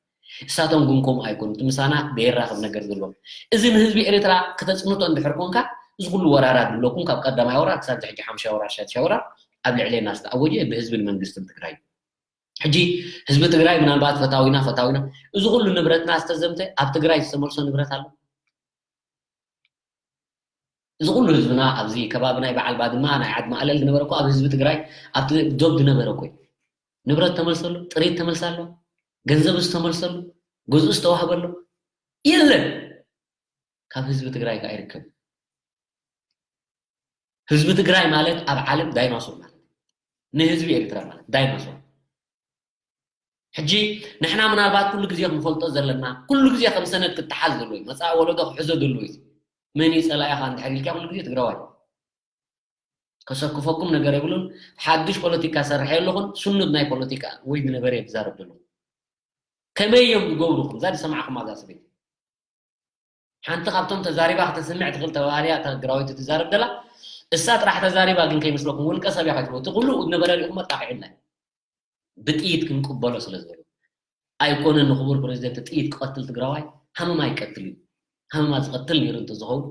እሳቶም ግን ከምኡ ኣይኮኑ። እቲ ምሳና ብሄራኸብ ነገር ዘለዎም። እዚ ንህዝቢ ኤርትራ ክተፅንቶ እንድሕር ኮንካ፣ እዚ ኩሉ ወራራት ዝብለኩም ካብ ቀዳማይ ወራር ክሳብ ሕጂ ሓምሻይ ወራር፣ ሻድሻይ ወራር ኣብ ልዕሌና ዝተኣወጀ ብህዝብን መንግስትን ትግራይ እዩ። ሕጂ ህዝቢ ትግራይ ምናልባት ፈታዊና፣ ፈታዊና፣ እዚ ኩሉ ንብረትና ዝተዘምተ ኣብ ትግራይ ዝተመልሶ ንብረት ኣሎ? እዚ ኩሉ ህዝብና ኣብዚ ከባቢ ናይ በዓል ባድማ፣ ናይ ዓድ ማእለል ዝነበረ እኮ ኣብ ህዝቢ ትግራይ፣ ኣብቲ ዶብ ዝነበረ እኮ እዩ። ንብረት ተመልሰሉ፣ ጥሪት ተመልሳሎ፣ ገንዘብ ዝተመልሰሉ፣ ገዝኡ ዝተዋህበሉ የለን። ካብ ህዝቢ ትግራይ ከኣ ይርከብ። ህዝቢ ትግራይ ማለት ኣብ ዓለም ዳይናሶር ማለት እዩ። ንህዝቢ ኤርትራ ማለት ዳይናሶር። ሕጂ ንሕና ምናልባት ኩሉ ግዜ ክንፈልጦ ዘለና፣ ኩሉ ግዜ ከም ሰነድ ክተሓዝ ዘለዎ እዩ። መጻኢ ወለዶ ክሕዞ ዘለዎ እዩ። መን እዩ ጸላኢኻ እንድሕር ኢልካ ኩሉ ግዜ ትግራዋይ። ከሰክፈኩም ነገር የብሉን። ሓድሽ ፖለቲካ ሰርሐ ኣለኹን፣ ስኑድ ናይ ፖለቲካ ወይ ዝነበረ እየ ዝዛረብ ዘለኹ። ከመይ እዮም ዝገብሩ? ከምዛ ዝሰማዕኹም ኣዛ ሰበይቲ። ሓንቲ ካብቶም ተዛሪባ ከተስምዕ ትኽእል ተባባልያ እታ ትግራወይቲ ትዛረብ ዘላ፣ እሳ ጥራሕ ተዛሪባ ግን ከይመስለኩም፣ ውልቀ ሰብ እያ ከይትብሉ፣ እቲ ኩሉ ዝነበረ ሪኢኹም ኣጣቂዑና። ብጥይት ክንቅበሎ ስለ ዝበሉ። ኣይኮነን ንክቡር ፕሬዚደንት ጥይት ክቐትል ትግራዋይ፣ ሃመማ ይቀትል እዩ። ሃመማ ዝቐትል ነይሩ እንተዝኸውን፣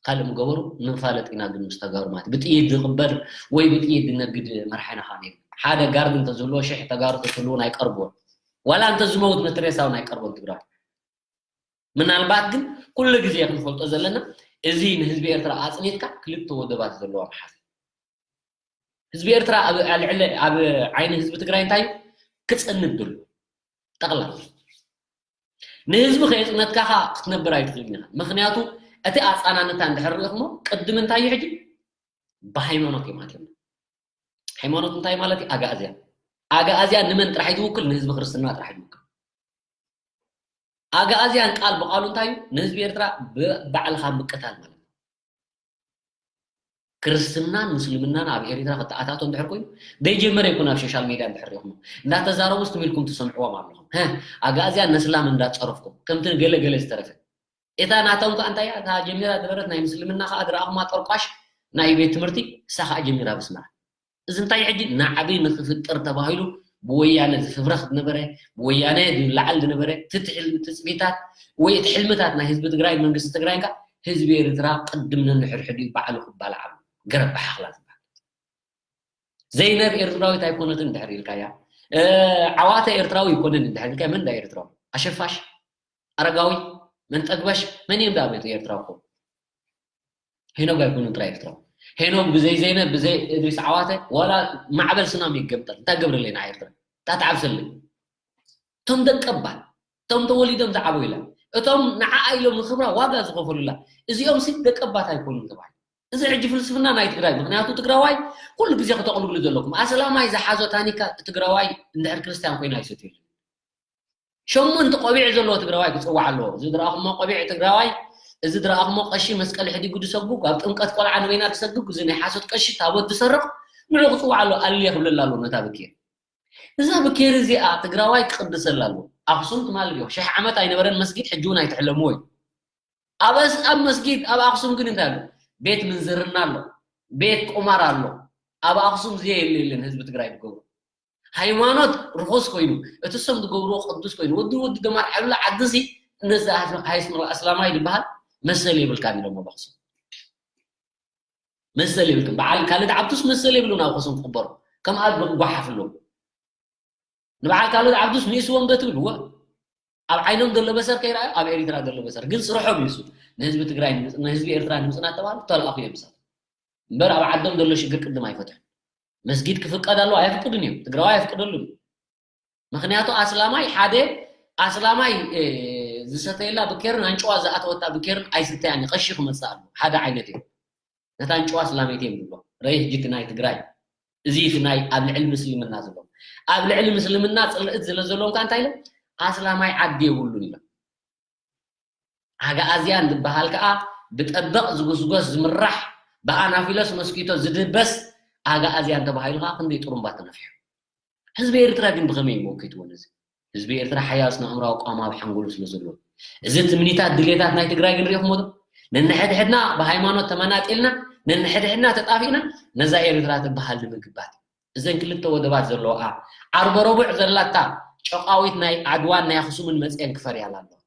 ካልእ ምገበሩ፣ ንፋለጥ ኢና ግን ምስ ተጋሩ ማለት እዩ። ብጥይት ዝቕበር ወይ ብጥይት ዝነግድ መራሒና ከዓ ነይሩ። ሓደ ጋርድ እንተዝህልዎ፣ ሽሕ ተጋሩ ተትህልውን ኣይቀርብዎን። ዋላ እንተዝመውት መትሬሳ እውን ኣይቀርቦን ትግራዋይ። ምናልባት ግን ኩሉ ግዜ ክንፈልጦ ዘለና፣ እዚ ንህዝቢ ኤርትራ ኣጽኒትካ ክልተ ወደባት ዘለዋ ምሓዝ። ህዝቢ ኤርትራ ኣብ፣ ኣብ ልዕሊ፣ ኣብ ዓይኒ ህዝቢ ትግራይ እንታይ እዩ? ክጸንት ድሉ። ጠቕላላ። ንህዝቢ ከየጽነትካ ኸኣ ክትነብር ኣይትኽእልን ኢኻ። ምኽንያቱ እቲ ኣጻናንታ እንድሕር ርኢኽሞ፣ ቅድም እንታይ እዩ ሕጂ? ብሃይማኖት እዮም ኣትዮም። ሃይማኖት እንታይ ማለት እዩ? ኣጋእዝያን። ኣጋእዝያን ንመን ጥራሕ እዩ ዝውክል? ንህዝቢ ክርስትና ጥራሕ እዩ ዝውክል። ኣጋእዝያን ቃል ብቃሉ እንታይ እዩ? ንህዝቢ ኤርትራ ብ-፣ ባዕልኻ ምቅታል ማለት እዩ። ክርስትናን ምስልምናን ኣብ ኤርትራ ክተኣታቶ እንድሕር ኮይኑ፣ ዘይጀመረ ይኮን ኣብ ሶሻል ሜድያ እንድሕር ሪኢኹሞ። እንዳተዛረቡ ትም ኢልኩም ትሰምዕዎም ኣለኹም። ሀ፣ ኣጋእዝያን ነስላም እንዳጸረፍኩም፣ ከምቲ ገለ ገለ ዝተረፈ። እታ ናቶም ከኣ እንታይ እያ? እታ ጀሚራ ዝነበረት ናይ ምስልምና ከኣ ዝረኣኹማ ጠርቋሽ ናይ ቤት ትምህርቲ፣ እሳ ከኣ ጀሚራ በስመራ። እዚ እንታይ ሕጂ ናዕቢ ንክፍጥር ተባሂሉ ብወያነ ዝፍብረኽ ዝነበረ፣ ብወያነ ዝለዓል ዝነበረ፣ እቲ ትዕል-፣ ትጽቢታት ወይ እቲ ሕልምታት ናይ ህዝቢ ትግራይ፣ መንግስቲ ትግራይ ከኣ ህዝቢ ኤርትራ ቅድም ነንሕድሕዱ ባዕሉ ክባላዓሉ። ገረብ ብሓኽላ ዝበሃል። ዘይነብ ኤርትራዊት ኣይኮነትን እንድሕር ኢልካያ፣ እ፣ ዓዋተ ኤርትራዊ ኣይኮነን እንድሕር ኢልካያ፣ መን ዳ ኤርትራዊ? ኣሸፋሽ? ኣረጋዊ? መንጠግበሽ? መን እዮም ዳ ቤት ኤርትራዊ ክኾኑ? ሄኖግ ኣይኮኑን ጥራይ ኤርትራዊ። ሄኖግ ብዘይ ዘይነብ፣ ብዘይ እድሪስ ዓዋተ፣ ዋላ ማዕበል ስናም ይገምጠል። እንታይ ገብረለይ ንዓ ኤርትራ? እንታይ ትዓብሰለይ? እቶም ደቀባት፣ እቶም ተወሊዶም ዝዓበዩላ፣ እቶም ንዓኣ ኢሎም ንክብራ ዋጋ ዝኸፈሉላ፣ እዚኦም ሲ ደቀባት ኣይኮኑን ተባሂሉ። እዚ ሕጂ ፍልስፍና ናይ ትግራይ፣ ምኽንያቱ ትግራዋይ ኩሉ ግዜ ከተቕልብሉ ዘለኩም። ኣስላማይ ዝሓዞ ታኒካ ትግራዋይ እንድሕር ክርስትያን ኮይኑ ኣይሰትየሉ። ሸሞንተ ቆቢዕ ዘለዎ ትግራዋይ ክፅዋዕ ኣለዎ። እዚ ዝረኣኹሞ ቆቢዕ ትግራዋይ፣ እዚ ዝረኣኹሞ ቀሺ መስቀል ሕዲጉ ዝሰጉግ፣ ኣብ ጥምቀት ቆልዓ ንበይና ዝሰጉግ፣ እዚ ናይ ሓሶት ቀሺ ታቦት ዝሰርቕ፣ ንዑ ክፅዋዕ ኣለዎ። ኣልየ ክብለላ ኣለዎ ነታ ብኬር። እዛ ብኬር እዚኣ ትግራዋይ ክቕድሰላ ኣለዎ። ኣኽሱም ትማል ድዮ? ሽሕ ዓመት ኣይነበረን መስጊድ፣ ሕጂ እውን ኣይትሕለምዎ እዩ። ኣብ ኣስ-፣ ኣብ መስጊድ፣ ኣብ ኣኽሱም ግን እንታይ ኣሎ? ቤት ምንዝርና ኣሎ፣ ቤት ቁማር ኣሎ። ኣብ ኣኽሱም ዝየ የለ የለን ህዝቢ ትግራይ ዝገብሮ። ሃይማኖት ርኹስ ኮይኑ፣ እቲ ሰም ዝገብርዎ ቅዱስ ኮይኑ፣ ወዲ ወዲ ደማር ሓብላ ዓዲ ሲ፣ ነዚ ኣስ-፣ ሃይስመ-፣ ኣስላማይ ዝበሃል መሰል የብልካን ኢሎሞ ኣብ ኣኽሱም። መሰል የብልክን። በዓል ካልድ ዓብዱስ መሰል የብሉን ኣብ ኣኽሱም ክቕበሩ። ከም ኣብ ጓሓፍ ኣለዉ። ንበዓል ካልድ ዓብዱስ ንእስዎም ዶ ትብል? እወ። ኣብ ዓይኖም ዘሎ በሰር ከይረኣዩ ኣብ ኤሪትራ ዘሎ በሰር። ግን ስርሖም እዩ እሱ። ንህዝቢ ትግራይ ንምፅ-፣ ንህዝቢ ኤርትራ ንምፅናት ተባህሉ ተልኣኹ እዮም እሳት። እምበር ኣብ ዓዶም ዘሎ ሽግር ቅድም ኣይፈትሑን። መስጊድ ክፍቀድ ኣለዎ ኣየፍቅዱን እዮም። ትግራዋይ ኣየፍቅደሉን እዩ። ምኽንያቱ ኣስላማይ ሓደ ኣስላማይ፣ እ፣ ዝሰተየላ ብኬርን ኣንጭዋ ዝኣተወታ ብኬርን ኣይስተያን እዩ። ቀሺ ክመፅእ ኣለዎ። ሓደ ዓይነት እዮም። ነታ ኣንጭዋ ኣስላመይቲ እዮም ዝብሎ። ረይ ሕጂ እቲ ናይ ትግራይ እዚ እቲ ናይ ኣብ ልዕሊ ምስልምና ዘለዎም፣ ኣብ ልዕሊ ምስልምና ፅልእት ስለ ዘለዎም ከዓ እንታይ ኢሎም? ኣስላማይ ዓዲ የብሉን ኢሎም። ኣግኣዝያን ዝበሃል ከዓ ብጠበቕ ዝጉስጎስ ዝምራሕ፣ ብኣናፊሎስ መስኪቶ ዝድበስ ኣግኣዝያን ተባሂሉ ከዓ ክንደይ ጥሩምባ ተነፊሑ። ህዝቢ ኤርትራ ግን ብኸመይ እዩ መውኪትዎ ነዚ? ህዝቢ ኤርትራ ሓያል ስነ ኣእምራዊ ኣቋም ኣብ ሓንጎሉ ስለ ዘለዎ። እዚ ትምኒታት ድሌታት ናይ ትግራይ ግን ሪኢኹሞ ዶ? ነንሕድሕድና ብሃይማኖት ተመናጢልና፣ ነንሕድሕድና ተጣፊእና፣ ነዛ ኤርትራ ትበሃል ንምግባት። እዘን ክልተ ወደባት ዘለዋ ዓርበ ረቡዕ ዘላታ ጨቃዊት ናይ ዓድዋን ናይ ኣኽሱምን መፅአን ክፈርያላ ኣለዋ።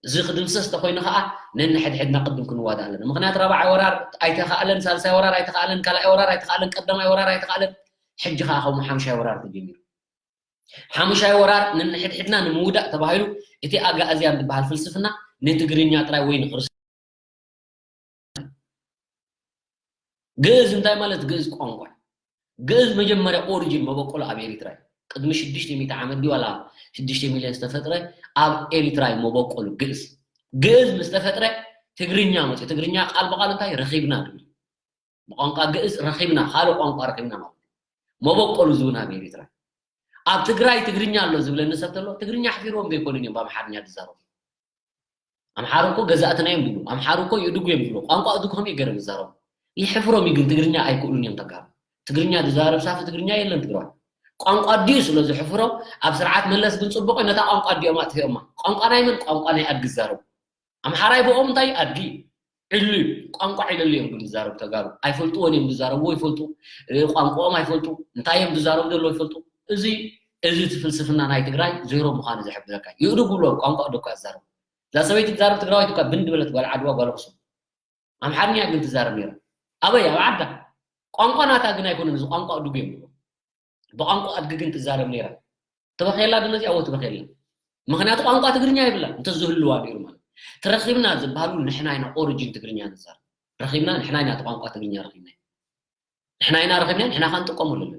እዚ ክድምሰስ ተኮይኑ ከዓ ነንሕድሕድና ቅድም ክንዋዳ ኣለና። ምክንያቱ ራብዓይ ወራር ኣይተኻእለን፣ ሳልሳይ ወራር ኣይተኻእለን፣ ካልኣይ ወራር ኣይተኻእለን፣ ቀዳማይ ወራር ኣይተኻእለን። ሕጂ ከዓ ከምኡ ሓምሻይ ወራር ተጀሚሩ። ሓምሻይ ወራር ነንሕድሕድና ንምውዳእ ተባሂሉ እቲ ኣጋእዝያን ዝበሃል ፍልስፍና ንትግርኛ ጥራይ ወይ ንክርስ ግእዝ እንታይ ማለት? ግእዝ ቋንቋ። ግእዝ መጀመርያ ኦሪጂን መበቆሉ ኣብ ኤሪትራ እዩ። ቅድሚ ሽዱሽተ ሚእቲ ዓመት ድዩ ዋላ ሽዱሽተ ሚልዮን ዝተፈጥረ ኣብ ኤሪትራ እዩ መበቆሉ ግእዝ። ግእዝ ምስ ተፈጥረ ትግርኛ መፅኡ። ትግርኛ ቃል ብቃል እንታይ? ረኺብና ዝብል። ብቋንቋ ግእዝ ረኺብና፣ ካልእ ቋንቋ ረኺብና ማለት እዩ። መበቆሉ ዝውን ኣብ ኤሪትራ። ኣብ ትግራይ ትግርኛ ኣሎ ዝብለኒ ሰብ ተሎ፣ ትግርኛ ኣሕፊርዎም ዘይኮኑን እዮም ብኣምሓርኛ ዝዛረቡ። ኣምሓሩ እኮ ገዛእትና እዮም ዝብሉ፣ ኣምሓሩ እኮ ይእድጉ እዮም ዝብሉ። ቋንቋ እድጉ ከመይ ገይሮም ይዛረቡ? ይሕፍሮም እዩ፣ ግን ትግርኛ ኣይክእሉን እዮም ተጋሩ። ትግርኛ ዝዛረብ ሳፊ ትግርኛ የለን ትግራዋይ። ቋንቋ ድዩ ስለ ዝሕፍሮም፣ ኣብ ስርዓት መለስ ግን ጽቡቕ እዩ፣ ነታ ቋንቋ ድዮም ኣጥፊኦማ። ቋንቋ ናይ መን? ቋንቋ ናይ ኣድጊ ዝዛረቡ። ኣምሓራይ ብኦም እንታይ ኣድጊ ዕሉ እዩ። ቋንቋ ዕለሉ እዮም ግን ዝዛረቡ ተጋሩ። ኣይፈልጥዎን እዮም ዝዛረብዎ ይፈልጡ፣ እ፣ ቋንቋኦም ኣይፈልጡ፣ እንታይ እዮም ዝዛረቡ ዘለዉ ይፈልጡ። እዚ፣ እዚ እቲ ፍልስፍና ናይ ትግራይ ዜሮ ምዃኑ ዝሕብረካ እዩ። ይእድጉ ብሎም ቋንቋ እዶ እኳ ዝዛረቡ። እዛ ሰበይቲ ትዛረብ ትግራዋይት እኳ ብን ዝበለት ጓል ዓድዋ ጓል ኣኽሱም። ኣምሓርኛ ግን ትዛረብ ነይራ። ኣበይ? ኣብ ዓዳ። ቋንቋ ናታ ግን ኣይኮነን፣ እዚ ቋንቋ እድጉ እዮም ዝብሉ። ብቋንቋ ኣድጊ ግን ትዛረብ ነይራ። ትበኽየላ ዶ ነዚኣ? እወ ትበኽየላ። ምኽንያቱ ቋንቋ ትግርኛ የብላ እንተዝህልዋ ነይሩ ማለት። ተረኺብና ዝበሃሉ ንሕና ኢና ኦሪጂን ትግርኛ ንዛረብ። ረኺብና ንሕና ኢና እቲ ቋንቋ ትግርኛ ረኺብና። ንሕና ኢና ረኺብና፣ ንሕና ኸዓ ንጥቀመሉ ኣለና።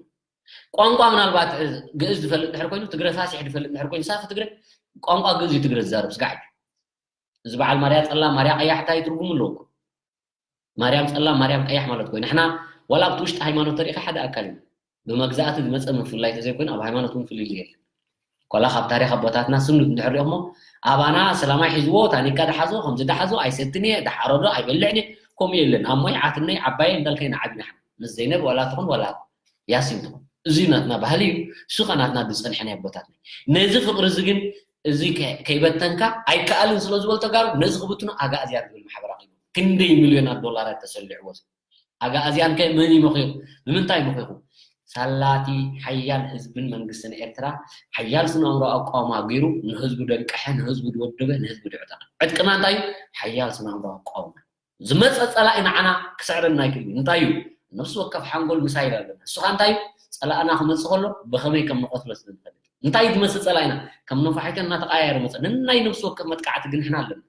ቋንቋ ምናልባት፣ እ፣ ግእዝ ዝፈልጥ ድሕር ኮይኑ፣ ትግረ ፋሲሕ ዝፈልጥ ድሕር ኮይኑ፣ ሳፊ ትግረ ቋንቋ ግእዝ እዩ ትግረ ዝዛረብ ስጋዕ። እዚ በዓል ማርያ ጸላም፣ ማርያ ቀያሕ እንታይ ትርጉም ኣለዎ? ማርያም ጸላም፣ ማርያም ቀያሕ ማለት ኮይኑ፣ ንሕና ዋላ ኣብቲ ውሽጢ ሃይማኖት ተሪእኻ ሓደ ኣካል እዩ። ብመግዛእቲ ዝመጸ ምፍልላይ ተዘይኮይኑ፣ ኣብ ሃይማኖት እውን ፍልልይ የለን። ኮላ ካብ ታሪኽ ኣቦታትና ስኑ እንድሕር ሪኦሞ፣ ኣባና ሰላማይ ሒዝዎ፣ ታኒካ ደሓዞ፣ ከምዚ ደሓዞ፣ ኣይሰትን እየ፣ ደሓረዶ፣ ኣይበልዕን እየ፣ ከምኡ የለን። ኣሞይ፣ ዓትነይ፣ ዓባየይ እንዳልካ ኢና ዓቢና። ምስ ዘይነብ ዋላ ትኹን ዋላ ያሲን ትኹን። እዚ ናትና ባህሊ እዩ። እሱ ኸ ናትና ዝጸንሐ ናይ ኣቦታትና። ነዚ ፍቕሪ እዚ ግን፣ እዚ ከ-፣ ከይበተንካ ኣይከኣልን ስለ ዝበሉ ተጋሩ፣ ነዚ ክብትኑ ኣጋእዝያን ዝብል ማሕበር ኣኺቡ። ክንደይ ሚልዮናት ዶላራት ተሰሊዕዎ። ኣጋእዝያን ከ መን ይመኺኹ? ብምንታይ መኺኹ? ሳላቲ ሓያል ህዝብን መንግስትን ኤርትራ ሓያል ስነ ኣእምሮ ኣቋውማ ገይሩ ንህዝቡ ደንቀሐ፣ ንህዝቡ ድወደበ፣ ንህዝቡ ድዕጠቐ። ዕጥቅና እንታይ እዩ? ሓያል ስነ ኣእምሮ ኣቋውማ። ዝመጸ ጸላኢ ንዓና ክስዕረና ኣይክእልን እዩ። እንታይ እዩ? ነፍሲ ወከፍ ሓንጎል ሚሳይል ኣለና። እሱ ኸኣ እንታይ እዩ? ጸላእና ክመጽእ ከሎ ብኸመይ ከም ንቐትሎ ስለ ንፈልጥ። እንታይ እዩ ዝመጽእ ጸላኢና? ከም ነፋሒቶ እናተቐያየረ መጸ። ነናይ ነፍሲ ወከፍ መጥቃዕቲ ግን ንሕና ኣለና።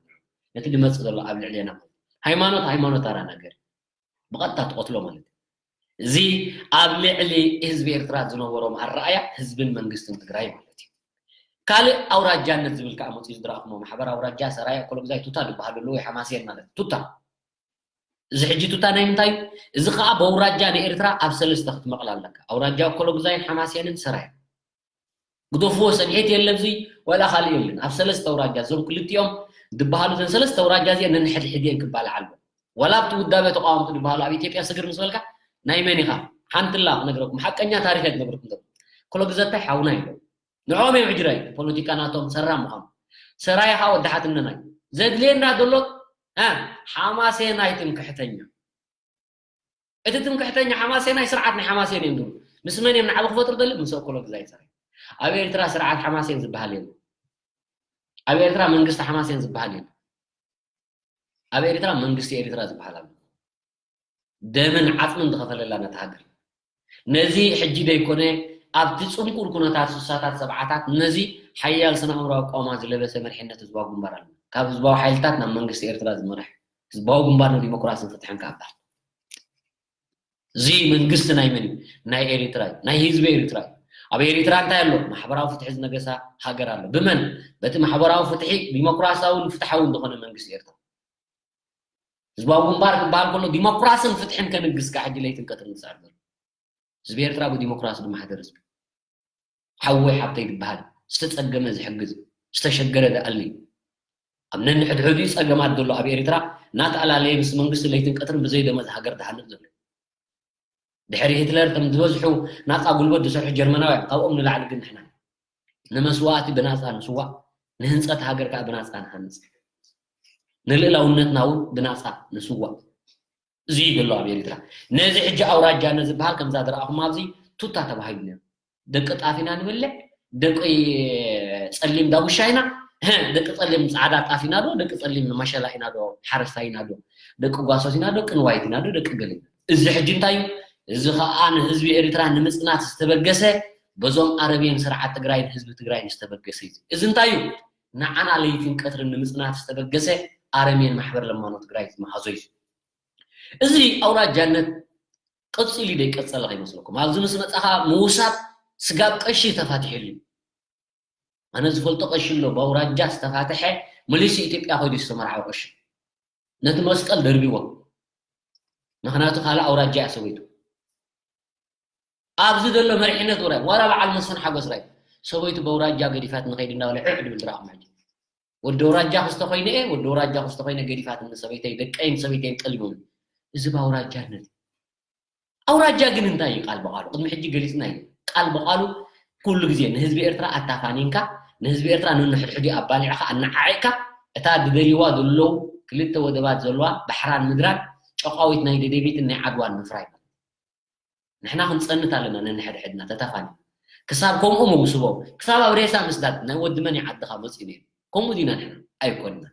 ነቲ ዝመጽእ ዘሎ ኣብ ልዕሌና ማለት። ሃይማኖት፣ ሃይማኖት ተራ ነገር። ብቐጥታ ትቐትሎ ማለት እዩ። እዚ ኣብ ልዕሊ ህዝቢ ኤርትራ ዝነበሮም ኣረኣእያ ህዝብን መንግስትን ትግራይ ማለት እዩ። ካልእ ኣውራጃነት ዝብል ከዓ መፅኡ ዝድረእኩሞ ማሕበር ኣውራጃ፣ ሰራየ፣ ኮሎግዛይ፣ ቱታ ዝበሃሉ ኣለዉ፣ ወይ ሓማሴን ማለት ቱታ። እዚ ሕጂ ቱታ ናይ ምንታይ እዩ? እዚ ከዓ በውራጃ ንኤርትራ ኣብ ሰለስተ ክትመቕላ ኣለካ። ኣውራጃ ኮሎግዛይን ሓማሴንን ሰራየ። ግደፍዎ፣ ሰንሒት የለን፣ እዚ ዋላ ካልእ የለን። ኣብ ሰለስተ ኣውራጃ እዞም ክልቲኦም ዝበሃሉ፣ እዘን ሰለስተ ኣውራጃ እዚአን ነንሕድሕድየን ክባልዓ ኣለዎ። ዋላ ኣብቲ ውዳበ ተቃወምቲ ዝበሃሉ ኣብ ኢትዮጵያ ስግር ምስ በልካ፣ ናይ መን ኢኻ? ሓንትላ ክነግረኩም፣ ሓቀኛ ታሪኽ እየ ክነግረኩም ዘሎ። ኮሎግዘታይ ሓውና ኢሎም። ንዕኦም እዮም ሕጅራይ፣ ፖለቲካ ናቶም ሰራ ምዃኑ። ሰራይ ኸዓ ወዲ ሓትነና እዩ። ዘድልየና ዘሎ፣ እ፣ ሓማሴናይ ትምክሕተኛ። እቲ ትምክሕተኛ ሓማሴናይ ስርዓት ናይ ሓማሴን እዮም ዝብሉ። ምስ መን እዮም ንዓቢ ክፈጥሩ ደሊ? ምስ ኣኮሎግዛይ ሰራይ። ኣብ ኤርትራ ስርዓት ሓማሴን ዝበሃል የለን። ኣብ ኤርትራ መንግስቲ ሓማሴን ዝበሃል የለን። ኣብ ኤርትራ መንግስቲ ኤርትራ ዝበሃል ኣሎ። ደምን ዓጽምን ዝኸፈለላ ነታ ሃገር። ነዚ ሕጂ ዘይኮነ፣ ኣብቲ ጽንቁር ኩነታት ስሳታት ሰብዓታት፣ ነዚ ሓያል ስነ ኣእምሮኣዊ ኣቃውማ ዝለበሰ መሪሕነት ህዝባዊ ግንባር ኣሎ። ካብ ህዝባዊ ሓይልታት ናብ መንግስቲ ኤርትራ ዝመርሕ ህዝባዊ ግንባር ንዲሞክራስን ፍትሕን ከኣ በሃል። እዚ መንግስቲ ናይ መን እዩ? ናይ ኤሪትራ እዩ። ናይ ህዝቢ ኤሪትራ እዩ። ኣብ ኤሪትራ እንታይ ኣሎ? ማሕበራዊ ፍትሒ ዝነገሳ ሃገር ኣሎ። ብመን? በቲ ማሕበራዊ ፍትሒ፣ ዲሞክራሲያውን ፍትሓውን ዝኾነ መንግስቲ ኤርትራ። ህዝባዊ ግንባር ክበሃል ከሎ ዲሞክራስን ፍትሕን ከንግስ ከዓ ሕጂ ለይትን ቀትርን ዝጸዕር ዘሎ። ህዝቢ ኤርትራ ብዲሞክራሲ ዝመሓደር ህዝቢ። ሓወይ ሓብተይ ዝበሃል፣ ዝተጸገመ ዝሕግዝ፣ ዝተሸገረ ዝኣሊ፣ ኣብ ነንሕድሕዱ ጸገማት ዘሎ ኣብ ኤርትራ እናተኣላለየ ምስ መንግስቲ ለይትን ቀትርን ብዘይ ደመወዝ ሃገር ዝሃንጽ ዘሎ። ድሕሪ ሂትለር ከም ዝበዝሑ ናጻ ጉልበት ዝሰርሑ ጀርመናውያን፣ ካብኦም ንላዕሊ ግን ንሕና ኢና። ንመስዋእቲ ብናጻ ንስዋእ፣ ንህንጸት ሃገር ከኣ ብናጻ ንሃንጽ። ንልእላውነትና እውን ብናጻ ንስዋእ። እዚ እዩ ዘሎ ኣብ ኤርትራ። ነዚ ሕጂ ኣውራጃነት ዝበሃል ከምዛ ዝረኣኹም ኣብዚ ቱታ ተባሂሉ ነይሩ። ደቂ ጣፍ ኢና ንበልዕ፣ ደቂ ጸሊም ዳጉሻ ኢና፣ ደቂ ጸሊም ጻዕዳ ጣፍ ኢና ዶ፣ ደቂ ጸሊም ማሸላ ኢና ዶ፣ ሓረስታይ ኢና ዶ፣ ደቂ ጓሶት ኢና፣ ደቂ ንዋይት ኢና ዶ፣ ደቂ ገለ ኢና። እዚ ሕጂ እንታይ እዩ? እዚ ኸኣ ንህዝቢ ኤርትራ ንምጽናት ዝተበገሰ፣ በዞም ኣረብየን ስርዓት ትግራይን ህዝቢ ትግራይን ዝተበገሰ እዩ። እዚ እንታይ እዩ? ንዓና ለይትን ቀትርን ንምጽናት ዝተበገሰ ኣረምየን ማሕበር ለማኖ ትግራይ ዝመሃዞ እዩ። እዚ ኣውራጃነት ቀጺሉ ዶ ይቀጸለ ከይመስለኩም? ኣብዚ ምስ መጻኻ ምውሳብ ስጋብ ቀሺ ተፋቲሕሉ እዩ። ኣነ ዝፈልጦ ቀሺ ኣሎ፣ ብኣውራጃ ዝተፋትሐ መሊሱ ኢትዮጵያ ከይዱ ዝተመርዓወ ቀሺ። ነቲ መስቀል ደርቢዎ። ምኽንያቱ ካልእ ኣውራጃ እያ ሰበይቱ። ኣብዚ ዘሎ መሪሕነት ውራይ፣ ዋላ በዓል መስፍን ሓጎስ ራይ፣ ሰበይቱ በውራጃ ገዲፋት ንኸይድ እንዳበለ ዕዕ ድብል ድራቕ ማጂ። ወዲ ኣውራጃ ክስተ ኮይነ እየ፣ ወዲ ኣውራጃ ክስተ ኮይነ ገዲፋት ንሰበይተይ፣ ደቀይን ሰበይተይን ጠሊሞም። እዚ ብኣውራጃነት። ኣውራጃ ግን እንታይ እዩ? ቃል ብቓሉ ቅድሚ ሕጂ ገሊጽና እዩ። ቃል ብቓሉ ኩሉ ግዜ ንህዝቢ ኤርትራ ኣታፋኒንካ፣ ንህዝቢ ኤርትራ ነንሕድሕዲ ኣባሊዕካ፣ ኣነዓዒቕካ፣ እታ ዝደልይዋ ዘለዉ ክልተ ወደባት ዘለዋ ባሕራን ምድራን ጨቋዊት ናይ ደደቢትን ናይ ዓድዋን ምፍራይ ማለት እዩ። ንሕና ክንጸንት ኣለና ነንሕድሕድና ተታፋኒ። ክሳብ ከምኡ መውስቦ፣ ክሳብ ኣብ ሬሳ ምስዳድ ናይ ወዲ መን ዓድኻ መጺኡ ነይሩ። ከምኡ ዲና ንሕና? ኣይኮንና።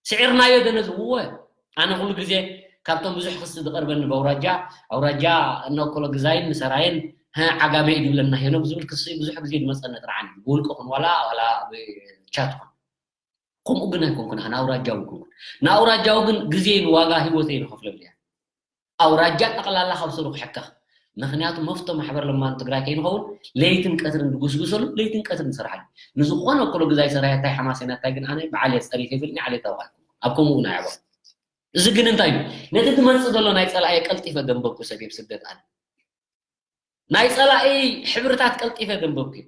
ስዒርናዮ ደነዝ እወ። ኣነ ኩሉ ግዜ ካብቶም ብዙሕ ክሲ ዝቐርበኒ በኣውራጃ፣ ኣውራጃ እነኮሎ ግዛይን ንሰራየን፣ ሀ፣ ዓጋመ እዩ ዝብለና ሄኖክ ዝብል ክሲ ብዙሕ ግዜ ዝመጸኒ ጥርዓን እዩ። ብውልቂ ኹን ዋላ፣ ዋላ ብቻት ኹን። ከምኡ ግን ኣይኮንኩን፣ ኣነ ኣውራጃዊ ኣይኮንኩን። ንኣውራጃዊ ግን ግዜን ዋጋ ህይወተይ ንኸፍለሉ እያ። ኣውራጃ ጠቕላላ ካብ ስሩ ክሕከኽ። ምኽንያቱ መፍቶ ማሕበር ለማን ትግራይ ከይንኸውን ለይትን ቀትርን ዝጉስጉሰሉ፣ ለይትን ቀትርን ዝሰርሓሉ። ንዝኾነ እኮ ግዛይ ሰራየ እንታይ ሓማሴና እንታይ ግን ኣነ በዓል እየ ጸሪፈ ይብል ንዓሌታዊ ኣይኮንኩን። ኣብ ከምኡ እውን ኣይዕበኹ። እዚ ግን እንታይ እዩ? ነቲ ትመጽእ ዘሎ ናይ ጸላእየ ቀልጢፈ ዘንበብኩ ሰብ እየ ብስደት ኣነ። ናይ ጸላኢ ሕብርታት ቀልጢፈ ዘንበብኩ እየ።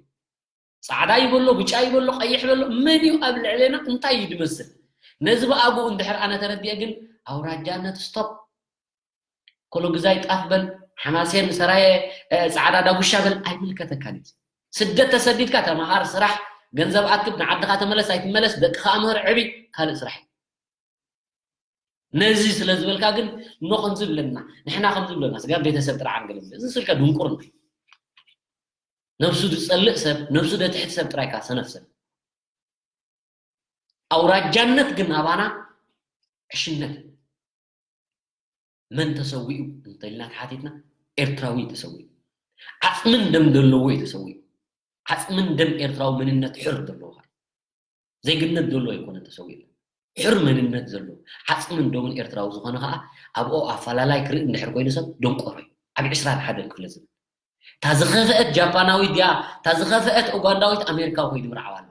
ጻዕዳ ይበሎ፣ ብጫ ይበሎ፣ ቀይሕ በሎ፣ መን እዩ ኣብ ልዕሌና እንታይ እዩ ዝመስል? ነዚ ብኣግኡ እንድሕር ኣነ ተረዲኤ ግን ኣውራጃነት ስቶፕ። ኮሎ ግዛይ ጣፍ በል፣ ሓማሴን ሰራየ፣ እ፣ ጻዕዳ ዳጉሻ በል ኣይምልከተካን እዩ። ስደት ተሰዲድካ ተመሃር፣ ስራሕ፣ ገንዘብ ኣክብ፣ ንዓድኻ ተመለስ ኣይትመለስ፣ ደቅኻ ኣምህር፣ ዕቢ፣ ካልእ ስራሕ እዩ። ነዚ ስለ ዝበልካ ግን እሞ ከምዚ ብለና፣ ንሕና ከምዚ ብለና፣ ስጋ ቤተሰብ ጥራሕ ንገለሉ። እዚ ስልካ ድንቁርና እዩ። ነብሱ ዝጸልእ ሰብ፣ ነብሱ ዘትሕት ሰብ ጥራይ ከኣ ሰነፍ ሰብ። ኣውራጃነት ግን ኣባና ዕሽነት። መን ተሰዊኡ እንተልና ተሓቲትና፣ ኤርትራዊ ተሰዊኡ። ዓጽምን ደም ዘለዎ እዩ ተሰዊኡ። ዓጽምን ደም ኤርትራዊ መንነት ሕር ዘለዎ ኸኣ። ዜግነት ዘለዎ ኣይኮነን ተሰዊኡ። ሕር መንነት ዘለዎ፣ ዓጽምን ደምን ኤርትራዊ ዝኾነ ኸኣ ኣብኡ ኣፈላላይ ክርኢ እንድሕር ኮይኑ ሰብ ደንቆሮ እዩ። ኣብ ዕስራን ሓደን ክፍለ ዘመን። እታ ዝኸፍአት ጃፓናዊት ድያ፣ እታ ዝኸፍአት ኡጋንዳዊት ኣሜሪካዊ ኮይኑ ምርዓው ኣሎ።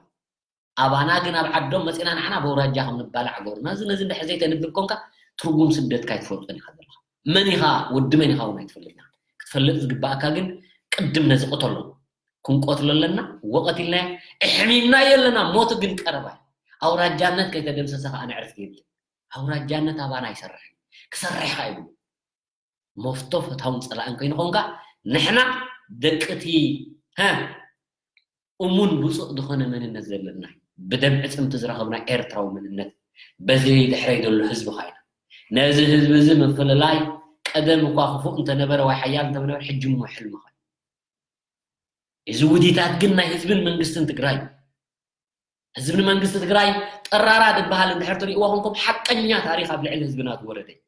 ኣባና ግን ኣብ ዓዶም መጺና ንዓና በውራጃ ከም ንባላዕ ገሩና። እዚ ነዚ እንድሕር ዘይተንብብ ኮንካ ትርጉም ስደትካ ኣይትፈልጦን ኢኻ ዘለኻ። መን ኢኻ፣ ወዲ መን ኢኻ እውን ኣይትፈልጥን ኢኻ። ክትፈልጥ ዝግባኣካ ግን ቅድም ነዚ ቅተሎ። ክንቆትሎ ኣለና፣ ወቐት ኢልና እሕሚምናዮ ኣለና፣ ሞት ግን ቀረባ እዩ። ኣውራጃነት ከይተደምሰሰ ከኣ ንዕርፊ የብልን። ኣውራጃነት ኣባና ኣይሰርሕን። ክሰርሕ ከኣ ይብሉ። መፍቶ ፈታውን ጸላእን ከይንኾንካ፣ ንሕና ደቂ እቲ፣ ሀ፣ እሙን ብጹእ ዝኾነ መንነት ዘለና፣ ብደም ዕጽምቲ ዝረኸብና ኤርትራዊ መንነት፣ በዚ ድሕረይ ዘሎ ህዝቢ ኸኣ ኢና። ነዚ ህዝቢ እዚ ምፍልላይ ቀደም እኳ ክፉእ እንተነበረ ወይ ሓያል እንተነበረ፣ ሕጂ እሞ ሕልሚ ኸኣ። እዚ ውዲታት ግን ናይ ህዝብን መንግስትን ትግራይ፣ ህዝብን መንግስቲ ትግራይ ጠራራ ዝበሃል እንድሕር ትርእይዎ ኮንኩም፣ ሓቀኛ ታሪኽ ኣብ ልዕሊ ህዝብና ዝወረደ እዩ።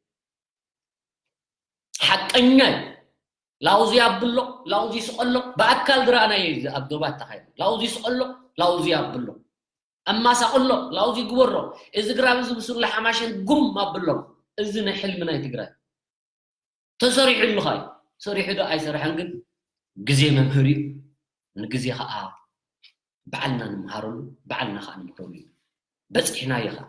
ሓቀኛ እዩ። ላውዚ ኣብሎ፣ ላውዚ ስቐሎ፣ ብኣካል ዝረኣናዮ እዩ። ኣብ ዶባት ተኻይዱ ላውዚ ስቐሎ፣ ላውዚ ኣብሎ፣ ኣማሳቕሎ፣ ላውዚ ግበሮ፣ እዚ ግራብ እዚ ብሱላ ሓማሽን ጉም ኣብሎ። እዚ ናይ ሕልሚ ናይ ትግራይ ተሰሪሑሉ ኸኣ እዩ። ሰሪሑ ዶ ኣይሰርሐን ግን ግዜ መምህር እዩ። ንግዜ ኸኣ ባዕልና ንምሃረሉ፣ ባዕልና ኸኣ ንምሃረሉ እዩ። በጺሕናዮ ኸኣ።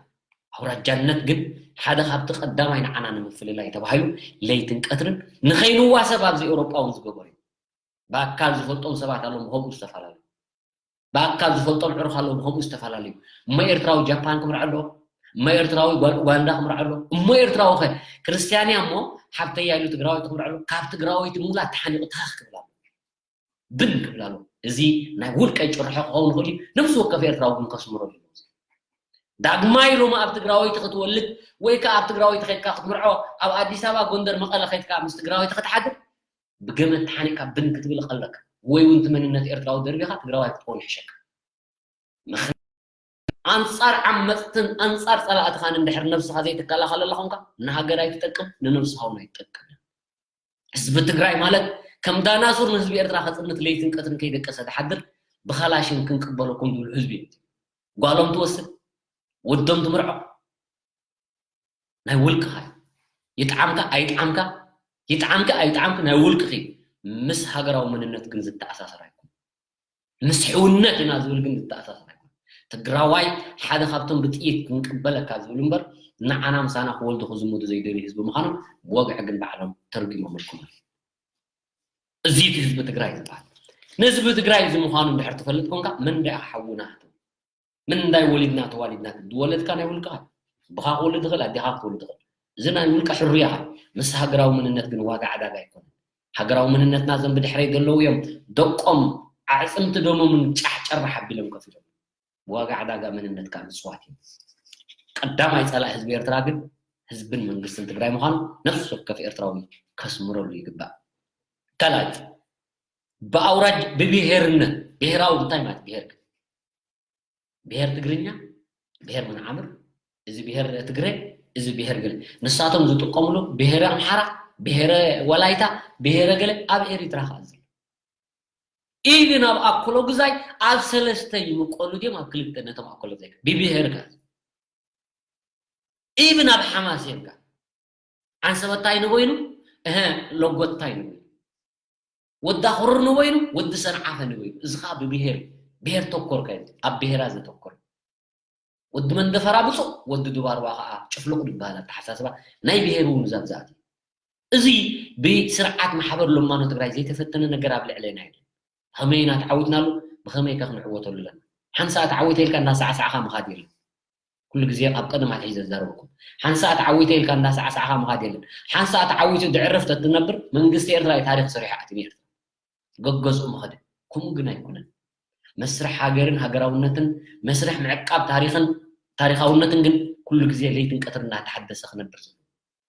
ኣውራጃነት ግን ሓደ ካብቲ ቀዳማይ ንዓና ንምፍልላይ ተባሂሉ ለይትን ቀትርን ንኸይንዋሰብ ኣብዚ ኤውሮጳ እውን ዝገበሩ እዩ። ብኣካል ዝፈልጦም ሰባት ኣለዉ፣ ብኸምኡ ዝተፈላለዩ። ብኣካል ዝፈልጦም ዕሩኽ ኣለዉ፣ ብኸምኡ ዝተፈላለዩ። እሞ ኤርትራዊ ጃፓን ክምርዖ ኣለዎ፣ እሞ ኤርትራዊ ጓል ኡጋንዳ ክምርዖ ኣለዎ፣ እሞ ኤርትራዊ ኸ ክርስትያን እያ እሞ ሓብተያ ኢሉ ትግራወይቲ ክምርዖ ኣለዎ። ካብ ትግራወይቲ ምውላድ ተሓኒቑ ታኽ ክብል ኣለዎ፣ ብን ክብል ኣለዎ። እዚ ናይ ውልቀይ ጭርሖ ክኸውን ይኽእል እዩ። ነብሲ ወከፍ ኤርትራዊ ግን ከስምሮ ኣለዎ። ዳግማይ ሎሚ ኣብ ትግራወይቲ ክትወልድ ወይ ከዓ ኣብ ትግራወይቲ ከድካ ክትምርዖ፣ ኣብ ኣዲስ ኣበባ፣ ጎንደር፣ መቐለ ከድካ ምስ ትግራወይቲ ክትሓድር ብገመድ ተሓኒቕካ ብን ክትብል ይቐለካ። ወይ እውን እቲ መንነት ኤርትራዊ ደርቢኻ ትግራዋይ ክትከውን ይሕሸካ። ምኽ-፣ ኣንጻር ዓመጽትን ኣንጻር ጸላእትኻን እንድሕር ነብስኻ ዘይትከላኸል ኣለኻ ኮንካ፣ ንሃገር ኣይትጠቅም፣ ንነብስኻ እውን ኣይትጠቅም። ህዝቢ ትግራይ ማለት ከም ዳናሱር ንህዝቢ ኤርትራ ከጽንት ለይትን ቀትርን ከይደቀሰ ዝሓድር ብኸላሽን ክንቅበለኩም ዝብሉ ህዝቢ እዩ። ጓሎም ትወስድ፣ ወዶም ትምርዖ፣ ናይ ውልቅኻ እዩ። ይጥዓምካ ኣይጥዓምካ፣ ይጥዓምካ ኣይጥዓምካ ናይ ውልቅኺ እዩ። ምስ ሃገራዊ መንነት ግን ዝተኣሳሰር ኣይኮነን። ምስ ሕውነት ኢና ዝብል ግን ዝተኣሳሰር ኣይኮነን። ትግራዋይ ሓደ ካብቶም ብጥይት ክንቅበለካ ዝብል እምበር ንዓና ምሳና ክወልዱ ክዝምዱ ዘይደልዩ ህዝቢ ምዃኖም ብወግዒ ግን ባዕሎም ተርጒሞምልኩም። እዚ እቲ ህዝቢ ትግራይ ዝበሃል። ንህዝቢ ትግራይ እዚ ምዃኑ እንድሕር ትፈልጥ ኮንካ መን ዳኣ ሓውና ክትብል፣ ምን እንዳይ ወሊድና ተዋሊድና ክትብል፣ ዝወለድካ ናይ ውልቅኻ፣ ብኻ ክወልድ ትኽእል፣ ኣዴኻ ክትወልድ ትኽእል። እዚ ናይ ውልቀ ሕሩያኻ። ምስ ሃገራዊ መንነት ግን ዋጋ ዕዳጋ ኣይኮነን። ሃገራዊ መንነትና እዞም ብድሕረይ ዘለዉ እዮም ደቆም ኣዕፅምቲ ደሞምን ጫሕ ጨራሕ ኣቢሎም ከፊሎም። ብዋጋ ዕዳጋ መንነትካ ምፅዋት እዩ። ቀዳማይ ፀላኢ ህዝቢ ኤርትራ ግን ህዝብን መንግስትን ትግራይ ምዃኑ ነፍሲ ወከፍ ኤርትራዊ ከስምረሉ ይግባእ። ካልኣይ፣ ብኣውራጅ ብብሄርነት፣ ብሄራዊ እንታይ ማለት ብሄር ግን? ብሄር ትግርኛ፣ ብሄር ምንዓምር፣ እዚ ብሄር ትግረ፣ እዚ ብሄር ገለ። ንሳቶም ዝጥቀምሉ ብሄረ ኣምሓራ፣ ብሄረ ወላይታ፣ ብሄረ ገለ ኣብ ኤሪትራ ከኣ ዘሎ። ኢቭን ኣብ ኣኮሎ ግዛይ ኣብ ሰለስተ ይምቀሉ ድዮም ኣብ ክልተ ነቶም ኣኮሎ ግዛይ ብብሄር ከኣ ኢቭን ኣብ ሓማሴን ከኣ ዓንሰበታይ ንበይኑ፣ እሀ፣ ለጎታይ ንበይኑ፣ ወዳ ክሩር ንበይኑ፣ ወዲ ሰንዓፈ ንበይኑ። እዚ ከኣ ብብሄር፣ ብሄር ተኮር ከ ኣብ ብሄራ ዘተኮረ። ወዲ መንደፈራ ብፁቕ፣ ወዲ ዱባርዋ ከኣ ጭፍሉቕ ዝበሃል ኣተሓሳስባ ናይ ብሄር እውን ዛብዛት እዩ። እዚ ብስርዓት ማሕበር ለማኖ ትግራይ ዘይተፈተነ ነገር ኣብ ልዕለና የለን። ብኸመይ ኢና ተዓዊትናሉ? ብኸመይ ከ ክንዕወተሉ ኣለና? ሓንሳእ ተዓዊተ ኢልካ እንዳሳዕሳዕካ ምኻድ የለን። ኩሉ ግዜ ኣብ ቀደም ኣትሒዘ ዝዛረበኩም። ሓንሳእ ተዓዊተ ኢልካ እንዳሳዕሳዕካ ምኻድ የለን። ሓንሳእ ተዓዊቱ ድዕርፍ ተትነብር መንግስቲ ኤርትራ እዩ ታሪኽ ሰሪሑ ኣትዩ ኤርትራ። ገገዝኡ ምኸደ። ከምኡ ግን ኣይኮነን። መስርሕ ሃገርን ሃገራውነትን መስርሕ ምዕቃብ ታሪኽን ታሪኻውነትን ግን ኩሉ ግዜ ለይትን ቀትርን እናተሓደሰ ክነብር ዘሎ።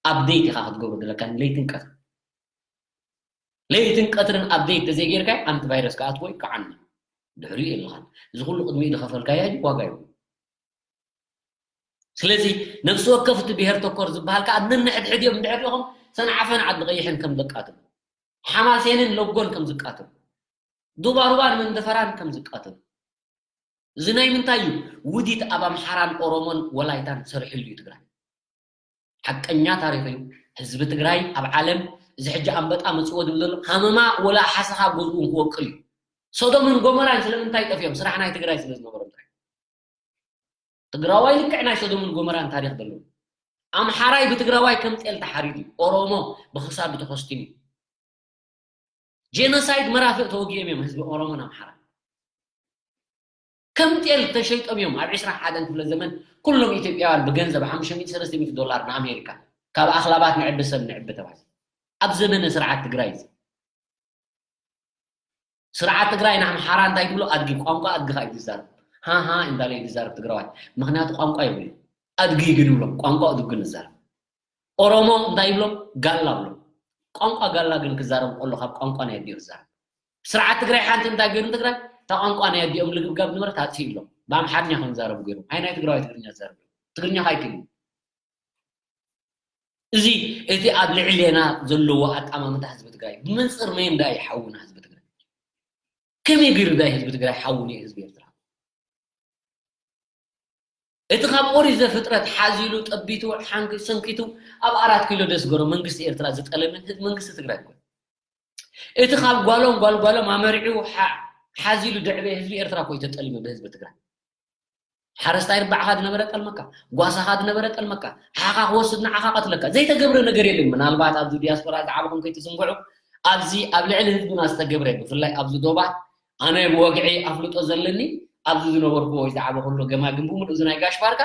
ኣፕዴት ኢኻ ክትገብሮ ዘለካ ለይትን ቀትርን። ለይትን ቀትርን ኣፕዴት ተዘይጌርካ ኣንቲ ቫይረስ ክኣትዎ እዩ፣ ክዓኒ። ድሕሪኡ የለኻን። እዚ ኩሉ ቅድሚኡ ዝኸፈልካዮ ሕጂ ዋጋ የብሉ። ስለዚ ነብሲ ወከፍ እቲ ብሄር ተኮር ዝበሃል ከኣ ነንሕድሕድ እዮም እንድሕር ኢኹም ሰንዓፈን ዓዲ ቀይሕን ከም ደቃትሉ፣ ሓማሴንን ለጎን ከም ዝቃትሉ፣ ዱባሩባን መንደፈራን ከም ዝቃትሉ። እዚ ናይ ምንታይ እዩ? ውዲት ኣብ ኣምሓራን ኦሮሞን ወላይታን ሰሪሕሉ እዩ ትግራይ። ሓቀኛ ታሪኽ እዩ። ህዝቢ ትግራይ ኣብ ዓለም እዚ ሕጂ ኣንበጣ መፅዎ ዝብል ዘሎ ሃመማ ወላ ሓሰኻ ገዝኡ ክወቅል እዩ። ሶዶምን ጎመራን ስለምንታይ ጠፊኦም? ስራሕ ናይ ትግራይ ስለ ዝነበሮም ጥራይ። ትግራዋይ ልክዕ ናይ ሶዶምን ጎመራን ታሪኽ ዘለዎ። ኣምሓራይ ብትግራዋይ ከም ጤል ተሓሪዱ እዩ። ኦሮሞ ብክሳዱ ተኸስቲኑ እዩ። ጄኖሳይድ መራፍእ ተወጊኦም እዮም ህዝቢ ኦሮሞን ኣምሓራን። ከም ጤል ተሸይጦም እዮም። ኣብ ዕስራን ሓደን ክፍለ ዘመን ኩሎም ኢትዮጵያውያን ብገንዘብ ሓሙሽተ ሚእቲ ሰለስተ ሚእቲ ዶላር ንኣሜሪካ ካብ ኣኽላባት ንዕቢ ሰብ ንዕቢ ተባሂሉ። ኣብ ዘመነ ስርዓት ትግራይ እዚ ስርዓት ትግራይ ንኣምሓራ እንታይ ትብሎ? ኣድጊ፣ ቋንቋ ኣድጊ ኸኣ እዩ ዝዛረብ። ሃሃ እንዳለ እዩ ዝዛረብ ትግራዋይ። ምኽንያቱ ቋንቋ የብሉ። ኣድጊ ግን ይብሎም፣ ቋንቋ ኣድጊ ግን ይዛረብ። ኦሮሞ እንታይ ይብሎም? ጋላ ብሎም። ቋንቋ ጋላ ግን ክዛረብ ከሎ ካብ ቋንቋ ናይ ኣዲኡ ክዛረብ። ስርዓት ትግራይ ሓንቲ እንታይ ገይሩ ትግራይ? እታ ቋንቋ ናይ ኣዲኦም ልግብጋብ ነበረት ኣጥፊእሎም። ብኣምሓርኛ ከም ዝዛረቡ ገይሮም። ኣይ ናይ ትግራዋይ ትግርኛ ዝዛረቡ። ትግርኛ ኸኣ ኣይክእልን። እዚ እቲ ኣብ ልዕሌና ዘለዎ ኣጠማምታ ህዝቢ ትግራይ ብመንፅር መን ዳ ይሓውና ህዝቢ ትግራይ? ከመይ ገይሩ ዳ ህዝቢ ትግራይ ሓውኒ ህዝቢ ኤርትራ? እቲ ካብ ኦሪት ዘፍጥረት ሓዚሉ ጠቢቱ ሓንኪ ሰንኪቱ ኣብ ኣራት ኪሎ ደስገሮ መንግስቲ ኤርትራ ዝጠለመ ህዝቢ መንግስቲ ትግራይ እኮ። እቲ ካብ ጓሎም ጓልጓሎም ኣመሪዑ ሓ-፣ ሓዚሉ ደዕበ ህዝቢ ኤርትራ እኮ እዩ ተጠሊመ ብህዝቢ ትግራይ። ሓረስታይ ርባዕኻ ዝነበረ ጠልመካ፣ ጓሳኻ ዝነበረ ጠልመካ፣ ሓኻ ክወስድ ንዓኻ ቀትለካ። ዘይተገብረ ነገር የለን። ምናልባት ኣብዚ ዲያስፖራ ዝዓበኹም ከይትዝንግዑ፣ ኣብዚ ኣብ ልዕሊ ህዝብና ዝተገብረ፣ ብፍላይ ኣብዚ ዶባት፣ ኣነ ብወግዒ ኣፍልጦ ዘለኒ፣ ኣብዚ ዝነበርኩ ወይ ዝዓበኹሉ ገማግም ብምሉእ እዚ ናይ ጋሽ ባርካ፣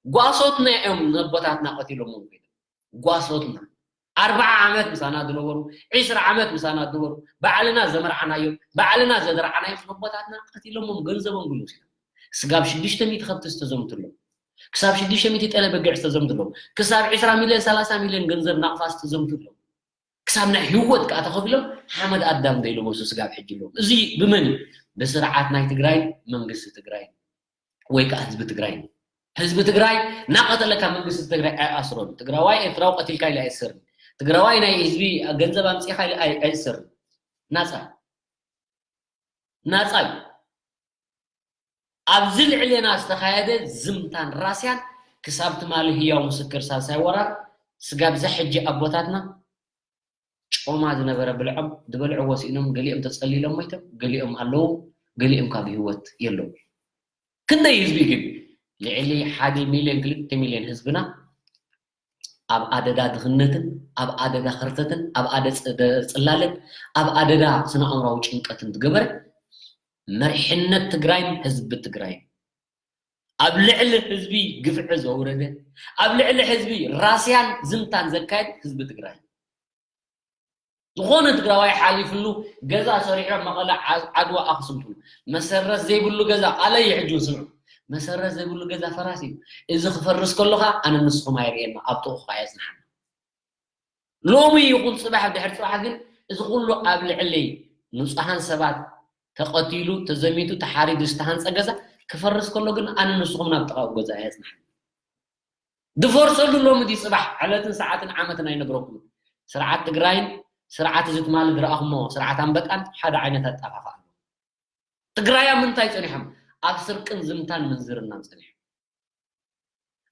ጓሶትና እዮም ነቦታትና ቀቲሎሞም ከይዶም። ጓሶትና ኣርብዓ ዓመት ምሳና ዝነበሩ፣ ዒስራ ዓመት ምሳና ዝነበሩ፣ ባዕልና ዘመርዓናዮም፣ ባዕልና ዘደርዓናዮም ነቦታትና ቀቲሎሞም፣ ገንዘቦም ግን ወሲዶም። ስጋብ ሽዱሽተ ሚእቲ ከብቲ ዝተዘምትሎም፣ ክሳብ ሽዱሽተ ሚእቲ ጠለ በጊዕ ዝተዘምትሎም፣ ክሳብ ዒስራ ሚልዮን ሰላሳ ሚልዮን ገንዘብ ናቕፋ ዝተዘምትሎም፣ ክሳብ ናይ ህይወት ከኣ ተኸፊሎም ሓመድ ኣዳም ዘይለበሱ ስጋብ ሕጂ ኣለዉ። እዚ ብመን እዩ? ብስርዓት ናይ ትግራይ፣ መንግስቲ ትግራይ ወይ ከኣ ህዝቢ ትግራይ እዩ። ህዝቢ ትግራይ እናቐተለካ መንግስቲ ትግራይ ኣይኣስሮን። ትግራዋይ ኤርትራዊ ቀቲልካ ኢሉ ኣይእሰርን። ትግራዋይ ናይ ህዝቢ ገንዘብ ኣምጺእካ ኢሉ ኣይ-፣ ኣይእሰርን። ናጻ እዩ። ናጻ እዩ። ኣብዚ ልዕሌና ዝተኻየደ ዝምታን ራስያን ክሳብ ትማሊ ህያው ምስክር ሳልሳይ ወራር ስጋብ ዘ ሕጂ ኣቦታትና ጮማ ዝነበረ ብልዖም ዝበልዕዎ ስኢኖም፣ ገሊኦም ተጸሊሎም ሞይቶም፣ ገሊኦም ኣለዉ፣ ገሊኦም ካብ ህይወት የለዉ። ክንደይ ህዝቢ ግን? ልዕሊ ሓደ ሚልዮን፣ ክልተ ሚልዮን ህዝብና ኣብ ኣደዳ ድኽነትን፣ ኣብ ኣደዳ ኸርተትን፣ ኣብ ኣደ ጽ-፣ ደ-፣ ጽላለን፣ ኣብ ኣደዳ ስነ ኣእምራዊ ጭንቀትን ዝገበረ መሪሕነት ትግራይን ህዝቢ ትግራይን፣ ኣብ ልዕሊ ህዝቢ ግፍዒ ዘውረደ፣ ኣብ ልዕሊ ህዝቢ ራስያን ዝምታን ዘካየድ ህዝቢ ትግራይ። ዝኾነ ትግራዋይ ሓሊፍሉ ገዛ ሰሪሖም መቐለ ዓ-፣ ዓድዋ ኣኽሱም ትብሉ። መሰረት ዘይብሉ ገዛ፣ ቃለይ ሕጂ እውን ስምዑ። መሰረት ዘይብሉ ገዛ ፈራሲ እዩ። እዚ ክፈርስ ከሎ ኸዓ ኣነ ንስኹም ኣይርእየና፣ ኣብ ጥቕኡ ኸዓ የጽንሓና። ሎሚ ይኹን ጽባሕ፣ ድሕሪ ጽባሕ ግን እዚ ኩሉ ኣብ ልዕለይ ንጹሃን ሰባት ተቐቲሉ፣ ተዘሚቱ፣ ተሓሪዱ ዝተሃንጸ ገዛ ክፈርስ ከሎ ግን ኣነ ንስኹም ናብ ጥቓኡ ገዛ የጽንሓና። ዝፈርሰሉ ሎሚ ድዩ ጽባሕ፣ ዕለትን ሰዓትን ዓመትን ኣይነግረኩምን። ስርዓት ትግራይን ስርዓት እዚ ትማሊ ዝረኣኹሞ ስርዓት ኣንበጣን ሓደ ዓይነት ኣጠፋፍኣ ኣለዎ። ትግራይ ኣብ ምንታይ ጸኒሖም? ኣብ ስርቅን ዝምታን ምንዝርናን ጸኒሖም።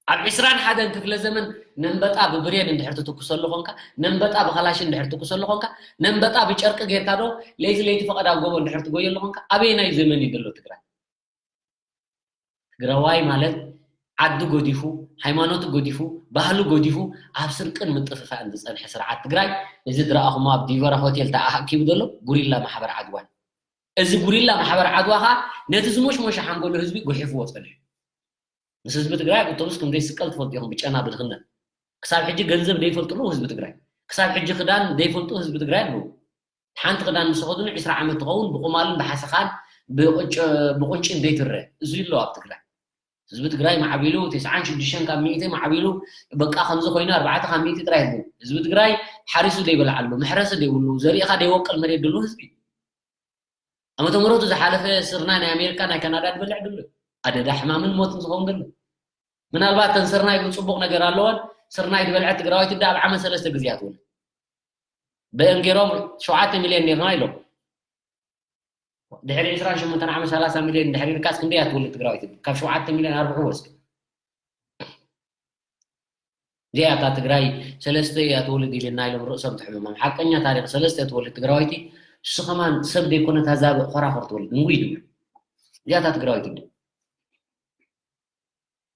ኣብ ዕስራን ሓደን ክፍለ ዘመን ነንበጣ ብብሬን እንድሕር ትትኩሰሉ ኾንካ፣ ነንበጣ ብኻላሽ እንድሕር ትኩሰሉ ኾንካ፣ ነንበጣ ብጨርቂ ጌርካ ዶ ለይቲ ለይቲ ፈቐድ ኣብ ጎቦ እንድሕር ትጎየሉ ኾንካ፣ ኣበየናይ ዘመን እዩ ዘሎ ትግራይ? ትግራዋይ ማለት ዓዲ ጎዲፉ፣ ሃይማኖቱ ጎዲፉ፣ ባህሉ ጎዲፉ፣ ኣብ ስርቅን ምጥፍፋእን ዝጸንሐ ስርዓት ትግራይ፣ እዚ ዝረኣኹሞ ኣብ ዲቨራ ሆቴል ተኣኪቡ ዘሎ ጉሪላ ማሕበር ዓድዋ እዩ። እዚ ጉሪላ ማሕበር ዓድዋ ኸኣ ነቲ ዝሞሽሞሸ ሓንጎሉ ህዝቢ ጉሒፍዎ ጸኒሑ። ምስ ህዝቢ ትግራይ ኣብ ኣውቶቡስ ከም ዘይስቀል ትፈልጡ ኢኹም፣ ብጨና ብድኽነት። ክሳብ ሕጂ ገንዘብ ዘይፈልጥሉ ህዝቢ ትግራይ። ክሳብ ሕጂ ክዳን ዘይፈልጡ ህዝቢ ትግራይ ኣለዉ። ሓንቲ ክዳን ምስ ኸዱኑ ዕስራ ዓመት ትኸውን ብቁማልን ብሓሰኻን ብቁጭ-፣ ብቁንጭን ዘይትረ። እዚ ኣሎ ኣብ ትግራይ። ህዝቢ ትግራይ ማዕቢሉ፣ ተስዓን ሽዱሽተን ካብ ሚእቲ ማዕቢሉ፣ በቃ ከምዚ ኮይኑ ኣርባዕተ ካብ ሚእቲ ጥራይ ህዝቢ። ህዝቢ ትግራይ ሓሪሱ ዘይበልዓሉ፣ መሕረሲ ዘይብሉ፣ ዘሪእኻ ዘይወቅል መሬት ደሎ ህዝቢ። ዓመተ ምሕረቱ ዝሓለፈ ስርናይ ናይ ኣሜሪካ፣ ናይ ካናዳ ዝበልዕ ደሎ። ኣደዳ ሕማምን ሞትን ዝኸውን ደሎ። ምናልባት ተን ስርናይ ግን ጽቡቕ ነገር ኣለወን። ስርናይ ዝበልዐት ትግራወይቲ ዳ ኣብ ዓመት ሰለስተ ግዜ እያ ትውለድ። ብእን ገይሮም ሸውዓተ ሚልዮን ኔርና ኢሎም። ድሕሪ ዕስራን ሸሞንተን ዓመት ሰላሳ ሚልዮን ድሕሪ ርካስ ክንደይ እያ ትውልድ ትግራወይቲ? ካብ ሸውዓተ ሚልዮን ኣርብሑ ወስዱ። እዚኣ እታ ትግራይ ሰለስተ እያ ትወልድ ኢልና ኢሎም ርእሶም ትሕምሞም። ሓቀኛ ታሪኽ ሰለስተ እያ ትወልድ ትግራወይቲ። እሱ ከማን ሰብ ዘይኮነ ታዛቢ ኮራኹር ትወልድ። እንጉይ ድብል። እዚኣ እታ ትግራወይቲ እንደ።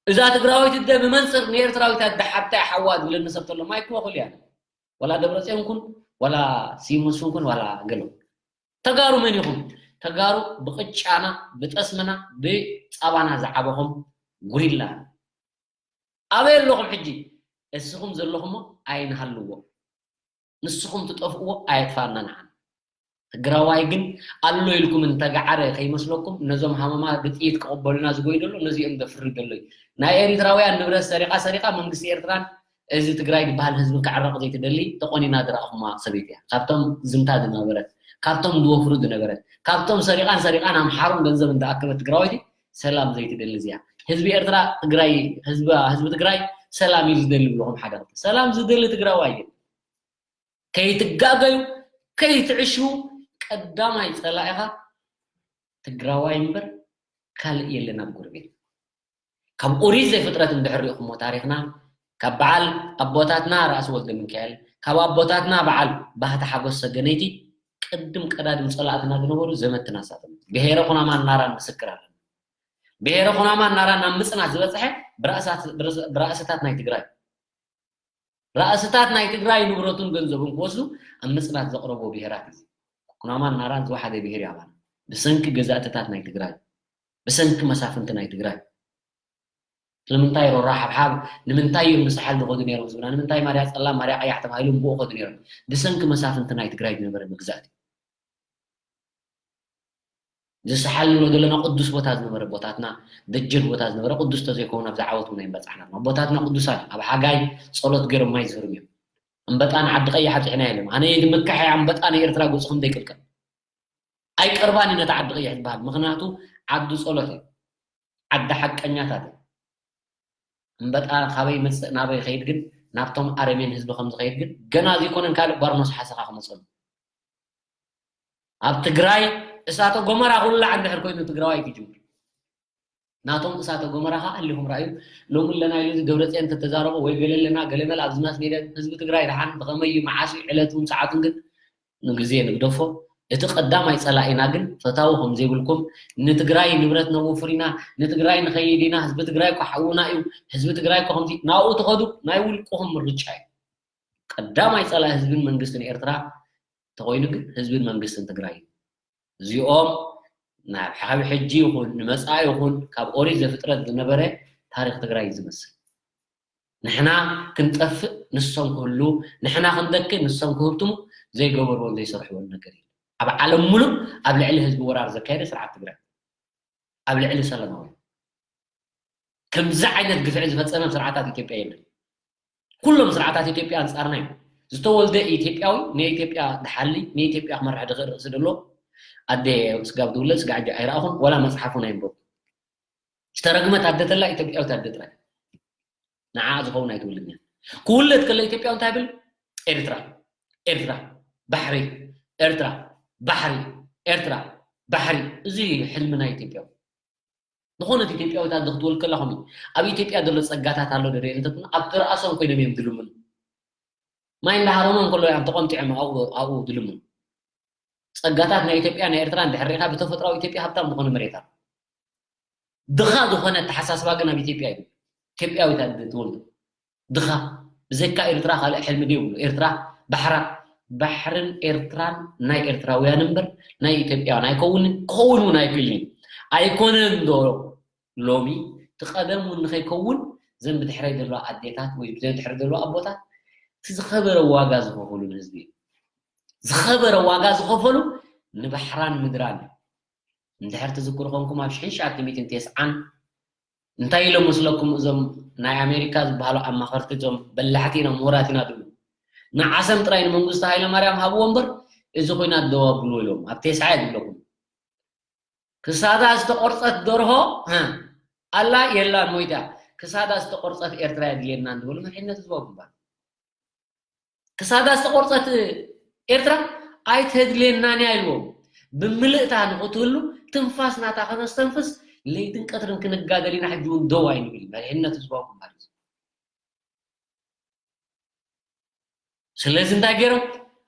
እዛ ትግራወይቲ እንደ ብመንፅር ንኤርትራዊት ኣደ ሓብታይ ሓዋ ዝብለኒ ሰብ ተሎ ማይክ ወኽል እያ። ዋላ ደብረፅዮን ኩን፣ ዋላ ስዩም መስፍን ኩን፣ ዋላ ገለ። ተጋሩ መን ኢኹም? ተጋሩ ብቕጫና፣ ብጠስምና፣ ብፃባና ዝዓበኹም ጉሪላ። ኣበይ ኣለኹም ሕጂ? እስኹም ዘለኹሞ ኣይንሃልዎ። ንስኹም ትጠፍእዎ ኣየጥፋና ንዓና። ትግራዋይ ግን ኣሎ ኢልኩም እንተገዓረ ከይመስለኩም፣ ነዞም ሃመማ ብጥይት ክቕበሉና ዝጎዩ ደሎ፣ ነዚኦም ዘፍሪ ደሎ እዩ። ናይ ኤሪትራውያን ንብረት ሰሪቓ ሰሪቓ መንግስቲ ኤርትራን እዚ ትግራይ ዝበሃል ህዝብን ክዕረቕ ዘይትደሊ ተቖኒና ዝረኣኹማ ሰበይቲ እያ። ካብቶም ዝምታ ዝነበረት፣ ካብቶም ዝወፍሩ ዝነበረት፣ ካብቶም ሰሪቓን ሰሪቓን ኣምሓሩን ገንዘብ እንዳኣከበት ትግራወይቲ ሰላም ዘይትደሊ እዚኣ። ህዝቢ ኤርትራ ትግራይ፣ ህዝቢ፣ ህዝቢ ትግራይ ሰላም እዩ ዝደሊ ብለኹም ሓደ ክልተ። ሰላም ዝደሊ ትግራዋይ እዩ። ከይትጋገዩ፣ ከይትዕሽዉ፣ ቀዳማይ ጸላኢኻ ትግራዋይ እምበር ካልእ የለን ኣብ ጎረቤት። ካብ ኦሪት ዘፍጥረት እንድሕር ሪእኹሞ ታሪኽና፣ ካብ በዓል ኣቦታትና ራእሲ ወልደ ሚካኤል፣ ካብ ኣቦታትና በዓል ባህታ ሓጎስ ሰገነይቲ፣ ቅድም ቀዳድም ጸላእትና ዝነበሩ ዘመትና ንሳቶም። ብሄረ ኩናማን ናራን ምስክር ኣለና። ብሄረ ኩናማ ናራ ናብ ምፅናት ዝበፅሐ ብራእሳት- ብራእስታት ናይ ትግራይ፣ ራእስታት ናይ ትግራይ ንብረቱን ገንዘቡን ክወስዱ ኣብ ምፅናት ዘቕረቦ ብሄራት እዩ። ኩናማን ናራን ዝወሓደ ብሄር እዩ ኣባና። ብሰንኪ ገዛእትታት ናይ ትግራይ፣ ብሰንኪ መሳፍንቲ ናይ ትግራይ። ስለምንታይ ሮራ ሓብሓብ፣ ንምንታይ እዮም ንሳሓል ዝኸዱ ነይሮም ዝብላ፣ ንምንታይ ማርያ ፀላም ማርያ ቀያሕ ተባሂሎም ብኡ ኸዱ ነይሮም? ብሰንኪ መሳፍንቲ ናይ ትግራይ ዝነበረ መግዛእቲ። ዝሰሓል ንብሎ ዘለና ቅዱስ ቦታ ዝነበረ ቦታትና፣ ደጀን ቦታ ዝነበረ ቅዱስ ተዘይከውን ኣብዚ ዓወት እውን ኣይምበፃሕና። ኣቦታትና ቅዱሳን ኣብ ሓጋይ ጸሎት ገይሮም ማይ ዝህርም እዮም። ኣንበጣ ንዓዲ ቀይሕ ኣብፅሕና የለን። ኣነ ይምካሕ እየ ኣንበጣ ንኤርትራ ገፅኹም ዘይቅልቀል። ኣይቀርባን እዩ ነቲ ዓዲ ቀይሕ ዝበሃል። ምኽንያቱ ዓዲ ጸሎት እዩ። ዓዲ ሓቀኛታት እዩ። ኣንበጣ ካበይ ይመፅእ ናበይ ይኸይድ ግን ናብቶም ኣረሜን ህዝቢ ከም ዝኸይድ ግን ገና ዘይኮነን ካልእ ባርኖስ ሓሰኻ ክመፀሉ። ኣብ ትግራይ እሳተ ጎመራ ክውላዕ እንድሕር ኮይኑ ትግራዋይ ክጅምር። ናቶም እሳተ ጎመራ ከዓ ኣሊኹም ረኣዩ። ሎሚ ኣለና ኢሉ እዚ ደብረፅዮን እንተተዛረቦ ወይ ገለ ኣለና ገለ መል ኣብዚ ማስ ሜድያ ህዝቢ ትግራይ ደሓን ብኸመይ እዩ መዓስ እዩ ዕለቱን ሰዓቱን ግን ንግዜ ንግደፎ። እቲ ቀዳማይ ፀላኢና ግን ፈታዊ ከም ዘይብልኩም፣ ንትግራይ ንብረት ነውፍር ኢና፣ ንትግራይ ንኸይድ ኢና፣ ህዝቢ ትግራይ እኮ ሓውና እዩ፣ ህዝቢ ትግራይ እኮ ከምዚ ናብኡ ትኸዱ ናይ ውልቅኹም ምርጫ እዩ። ቀዳማይ ፀላኢ ህዝብን መንግስትን ኤርትራ ተኾይኑ ግን ህዝብን መንግስትን ትግራይ እዩ። እዚኦም ናብ ሓብ ሕጂ ይኹን ንመፃኢ ይኹን ካብ ኦሪት ዘፍጥረት ዝነበረ ታሪክ ትግራይ እዩ ዝመስል። ንሕና ክንጠፍእ ንሶም ክህሉ፣ ንሕና ክንደኪ ንሶም ክህብትሙ ዘይገበርዎን ዘይሰርሕዎን ነገር የለን። ኣብ ዓለም ሙሉእ ኣብ ልዕሊ ህዝቢ ወራር ዘካየደ ስርዓት ትግራይ ኣብ ልዕሊ ሰላማውያን ከምዚ ዓይነት ግፍዒ ዝፈፀመ ስርዓታት ኢትዮጵያ የለን። ኩሎም ስርዓታት ኢትዮጵያ ኣንፃርና እዮም። ዝተወልደ ኢትዮጵያዊ ንኢትዮጵያ ድሓሊ ንኢትዮጵያ ክመርሕ ድኽእል ርእሲ ደሎ ኣደ ስጋብ ዝውለድ ስጋ ሕጂ ኣይረኣኹን ወላ መፅሓፉን ኣይንበብኩ። ዝተረግመት ኣደ ተላ ኢትዮጵያዊት ኣደ ጥራይ። ንዓ ዝኸውን ኣይትውልድን እያ። ክውለድ ከሎ ኢትዮጵያዊ እንታይ ብል? ኤርትራ ኤርትራ ባሕሪ ኤርትራ ባሕሪ ኤርትራ ባሕሪ። እዚ እዩ ሕልሚ ናይ ኢትዮጵያዊ። ዝኾነት ኢትዮጵያዊት ኣደ ክትወልድ ከላ ከምኡ ኣብ ኢትዮጵያ ዘሎ ፀጋታት ኣሎ ዶ የለን ተትብሉ ኣብቲ ርኣሶም ኮይኖም እዮም ዝልምኑ። ማይ እንዳሃረሞም ከሎ እዮም ተቆምጢዖም ኣብኡ ኣብኡ ዝልምኑ። ፀጋታት ናይ ኢትዮጵያ ናይ ኤርትራ እንድሕር ርኢኻ ብተፈጥሮኣዊ ኢትዮጵያ ሃብታም ዝኾነ መሬት ኣሎ። ድኻ ዝኾነ ኣተሓሳስባ ግን ኣብ ኢትዮጵያ እዩ። ኢትዮጵያዊት ኣደ ትወልዶ ድኻ ብዘይካ ኤርትራ ካልእ ሕልሚ ድዩ ብሎ ኤርትራ ባሕራ ባሕርን ኤርትራን ናይ ኤርትራውያን እምበር ናይ ኢትዮጵያውያን ኣይከውንን ክኸውን እውን ኣይክእልን እዩ። ኣይኮነን ዶ ሎሚ እቲ ቀደም እውን ንኸይከውን ዘን ብድሕረይ ዘለዋ ኣዴታት ወይ ብዘን ድሕሪ ዘለዋ ኣቦታት እቲ ዝኸበረ ዋጋ ዝኸፈሉ ንህዝቢ እዩ። ዝኸበረ ዋጋ ዝኸፈሉ ንባሕራን ምድራን እዩ። እንድሕር ትዝክሩ ኮንኩም ኣብ ሽሕን ትሽዓተ ሚእትን ተስዓን እንታይ ኢሎም መስለኩም እዞም ናይ ኣሜሪካ ዝበሃሉ ኣማኸርቲ እዞም በላሕቲ ኢና ምሁራት ኢና ዝብሉ ንዓሰም ጥራይ ንመንግስቱ ሃይለማርያም ሃብዎ እምበር እዚ ኮይና ደው ኣብልዎ ኢሎም ኣብ ተስዓ እየ ዝብለኩም። ክሳዳ ዝተቆርፀት ደርሆ ኣላ የላን ሞይታ ክሳዳ ዝተቆርፀት ኤርትራ የድልየና እንትበሉ መሪሕነት ህዝባዊ ግንባር ክሳዳ ዝተቆርፀት ኤርትራ ኣይተድልየናን እያ ኢልዎም ብምልእታ ንክትህሉ ትንፋስ ናታ ከነስተንፍስ ለይትን ቀትርን ክንጋደል ኢና ሕጂ እውን ደው ኣይንብል መሪሕነት ህዝባዊ ግንባር እዩ። ስለዚ እንታይ ገይሮም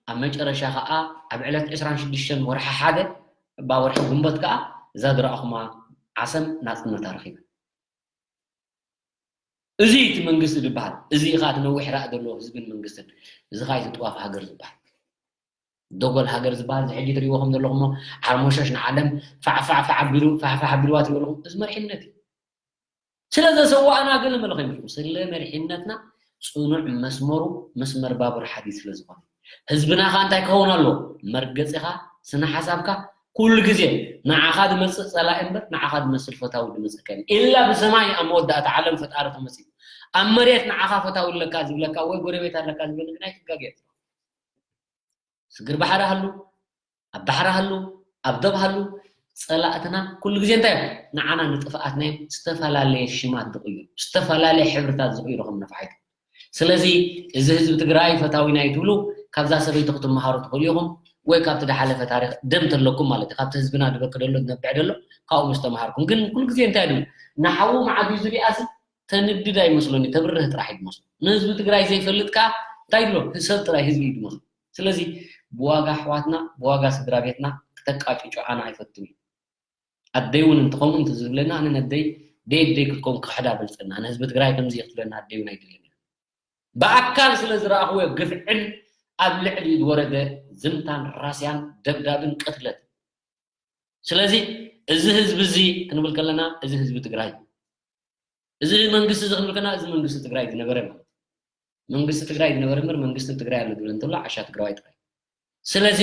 ኣብ መጨረሻ ከዓ ኣብ ዕለት ዕስራን ሽዱሽተን ወርሒ ሓደ እባ ወርሒ ግንቦት ከዓ እዛ ዝረኣኹማ ዓሰም ናፅነታ ረኪበን። እዚ እቲ መንግስቲ ዝበሃል እዚ ከዓ እቲ ነዊሕ ራእ ዘለዎ ህዝብን መንግስትን እዚ ከዓ እቲ ጥዋፍ ሃገር ዝበሃል ደጎል ሃገር ዝበሃል እዚ ሕጂ ትሪእዎ ከም ዘለኹሞ ሓርሞሸሽ ንዓለም ፋዕፋዕፋዕ ኣቢሉ ፋሕፋሕ ኣቢልዋ ትሪእዎ ኣለኹም እዚ መሪሕነት እዩ። ስለ ዘሰዋእና ግን መለኸ ይመስሉ ስለ መሪሕነትና ፅኑዕ መስመሩ መስመር ባቡር ሓዲድ ስለ ዝኾነ ህዝብና ከዓ እንታይ ክኸውን ኣለዎ መርገፂኻ ስነ ሓሳብካ ኩሉ ግዜ ንዓኻ ዝመፅእ ፀላኢ እምበር ንዓኻ ዝመስል ፈታዊ ዝመፀካ የለን ኢላ ብሰማይ ኣብ መወዳእታ ዓለም ፈጣሪ ተመፅኡ ኣብ መሬት ንዓኻ ፈታዊ ኣለካ ዝብለካ ወይ ጎረቤት ኣለካ ዝብል ግን ኣይትጋገ ስግር ባሕሪ ሃሉ ኣብ ባሕሪ ሃሉ ኣብ ደብ ሃሉ ፀላእትና ኩሉ ግዜ እንታይ እዮም ንዓና ንጥፍኣትና እዮም ዝተፈላለየ ሽማት ዝቕይሩ ዝተፈላለየ ሕብርታት ዝቕይሩ ከም ነፋሒቶ ስለዚ እዚ ህዝቢ ትግራይ ፈታዊና እዩ ትብሉ ካብዛ ሰበይቲ ክትመሃሩ ትኽእሉ ኢኹም ወይ ካብቲ ድሓለፈ ታሪክ ደም ተለኩም ማለት እዩ ካብቲ ህዝብና ዝበኪ ደሎ ዝነብዕ ደሎ ካብኡ ምስ ተምሃርኩም ግን ኩሉ ግዜ እንታይ ድብል ንሓዉ መዓት እዩ ዝሪኣሲ ተንድድ ኣይመስሎን እዩ ተብርህ ጥራሕ እዩ ዝመስሎ ንህዝቢ ትግራይ ዘይፈልጥ ከዓ እንታይ ድሎ ሰብ ጥራይ ህዝቢ እዩ ዝመስሎ ስለዚ ብዋጋ ኣሕዋትና ብዋጋ ስድራ ቤትና ክተቃጭጩ ኣነ ኣይፈትን እዩ ኣደይ እውን እንተኸምኡ እንተዝብለና ኣነ ነደይ ደይ ደይ ክትከውን ክሕዳ በልፀና ኣነ ህዝቢ ትግራይ ከምዚ ክትብለና ኣደይ እውን ኣይደለና ብኣካል ስለ ዝረኣኽዎ ግፍዕን ኣብ ልዕሊ ዝወረደ ዝምታን ራስያን ደብዳብን ቅትለት ስለዚ እዚ ህዝቢ እዚ ክንብል ከለና እዚ ህዝቢ ትግራይ እዚ መንግስቲ እዚ ክንብል ከለና እዚ መንግስቲ ትግራይ ዝነበረ ማለት መንግስቲ ትግራይ ዝነበረ ምር መንግስቲ ትግራይ ኣሎ ዝብል እንተሎ ዓሻ ትግራዋይ ጥራይ ስለዚ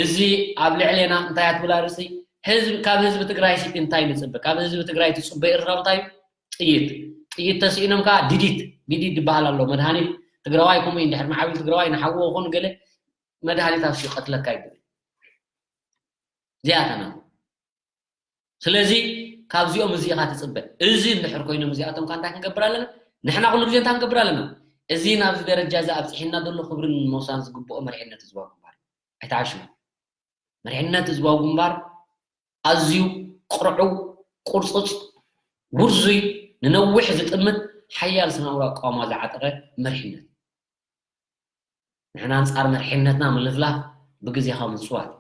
እዚ ኣብ ልዕሌና እንታይ ኣትብል ኣርእስቲ ህዝቢ ካብ ህዝቢ ትግራይ ሲ እንታይ ንፅበ ካብ ህዝቢ ትግራይ ትፅበ ኤርትራዊ እንታይ እዩ ጥይት ጥይት ተስኢኖም ከዓ ዲዲት ዲዲት ዝበሃል ኣሎ መድሃኒት ትግራዋይ ከምኡ እዩ እንድሕር መዓብል ትግራዋይ ንሓዎ ኾን ገለ መድሃኒት ኣብ ሲቀትለካ ይብል እዚኣተና ስለዚ ካብዚኦም እዚ ኢኻ ትፅበ እዚ እንድሕር ኮይኖም እዚኣቶም ካ እንታይ ክንገብር ኣለና ንሕና ኩሉ ግዜ እንታይ ክንገብር ኣለና እዚ ናብዚ ደረጃ እዚ ኣብፅሒና ዘሎ ክብርን ሞሳን ዝግብኦ መሪሕነት ህዝባዊ ግንባር ኣይተዓሽሙ መሪሕነት ህዝባዊ ግንባር ኣዝዩ ቅርዑው ቁርፅፅ ውርዙይ ንነዊሕ ዝጥምት ሓያል ስናውራ ኣቃውማ ዝዓጠቐ መሪሕነት ንሕና ኣንፃር መሪሕነትና ምልፍላፍ ብግዜኻ ምፅዋት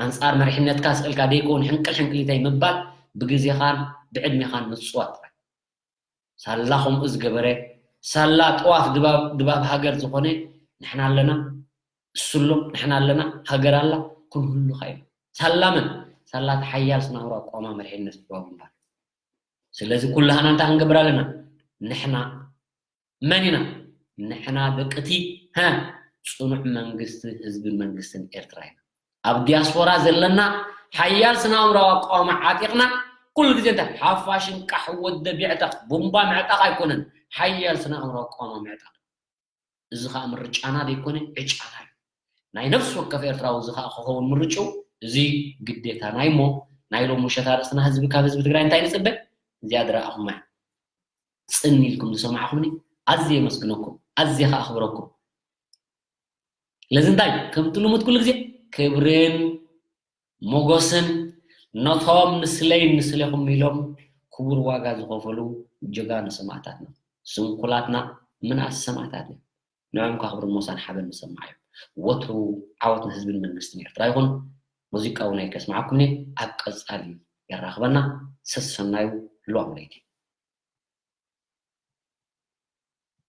ኣንፃር መሪሕነትካ ስእልካ ደይከውን ሕንቅል ሕንቅሊተይ ምባል ብግዜኻን ብዕድሜኻን ምፅዋት ጥራይ ሳላ ከምኡ ዝገበረ ሳላ ጥዋፍ ድባብ ሃገር ዝኾነ ንሕና ኣለና እሱ ኣሎ ንሕና ኣለና ሃገር ኣላ ክንህሉ ኻኢሉ ሳላ መን ሳላ እቲ ሓያል ስናውራ ኣቋማ መሪሕነት ህዝባዊ ግንባር ስለዚ ኩላህና እንታይ ክንገብር ኣለና ንሕና መን ኢና ንሕና ደቅቲ ሀ ፅኑዕ መንግስቲ ህዝብን መንግስትን ኤርትራ ኢና ኣብ ዲያስፖራ ዘለና ሓያል ስናምራዊ ኣቃውማ ዓጢቕና ኩሉ ግዜ እንታይ ሓፋሽን ቃሕ ወደ ቢዕጠቕ ቡምባ ምዕጣቕ ኣይኮነን ሓያል ስናምራዊ ኣቃውማ ምዕጣቕ እዚ ከዓ ምርጫና ዘይኮነ ዕጫና እዩ ናይ ነፍሲ ወከፍ ኤርትራዊ እዚ ከዓ ክኸውን ምርጭው እዚ ግዴታ ናይ እሞ ናይ ሎም ምሸት ኣርእስትና ህዝቢ ካብ ህዝቢ ትግራይ እንታይ ንፅበ እዚኣ ድረኣኹማ ጽን ኢልኩም ዝሰማዕኹምኒ ኣዝየ የመስግነኩም፣ ኣዝየ ከኣ ኣኽብረኩም። ስለዚ እንታይ ከምቲ ልሙድ ኩሉ ግዜ ክብርን ሞጎስን ነቶም ንስለይን ንስሌኹም ኢሎም ክቡር ዋጋ ዝኸፈሉ ጀጋኑ ሰማእታትና፣ ስንኩላትና ምንኣስ ሰማእታትና። ንዕኦም ከኣ ክብርን ሞሳን ሓበን ንሰማዓዮም። ወትሩ ዓወት ንህዝብን መንግስትን ኤርትራ ይኹን። ሙዚቃ እውን ኣይከስምዓኩምን እየ፣ ኣብ ቀጻሊ የራኽበና። ሰሰናዩ ህልዋም ለይቲ።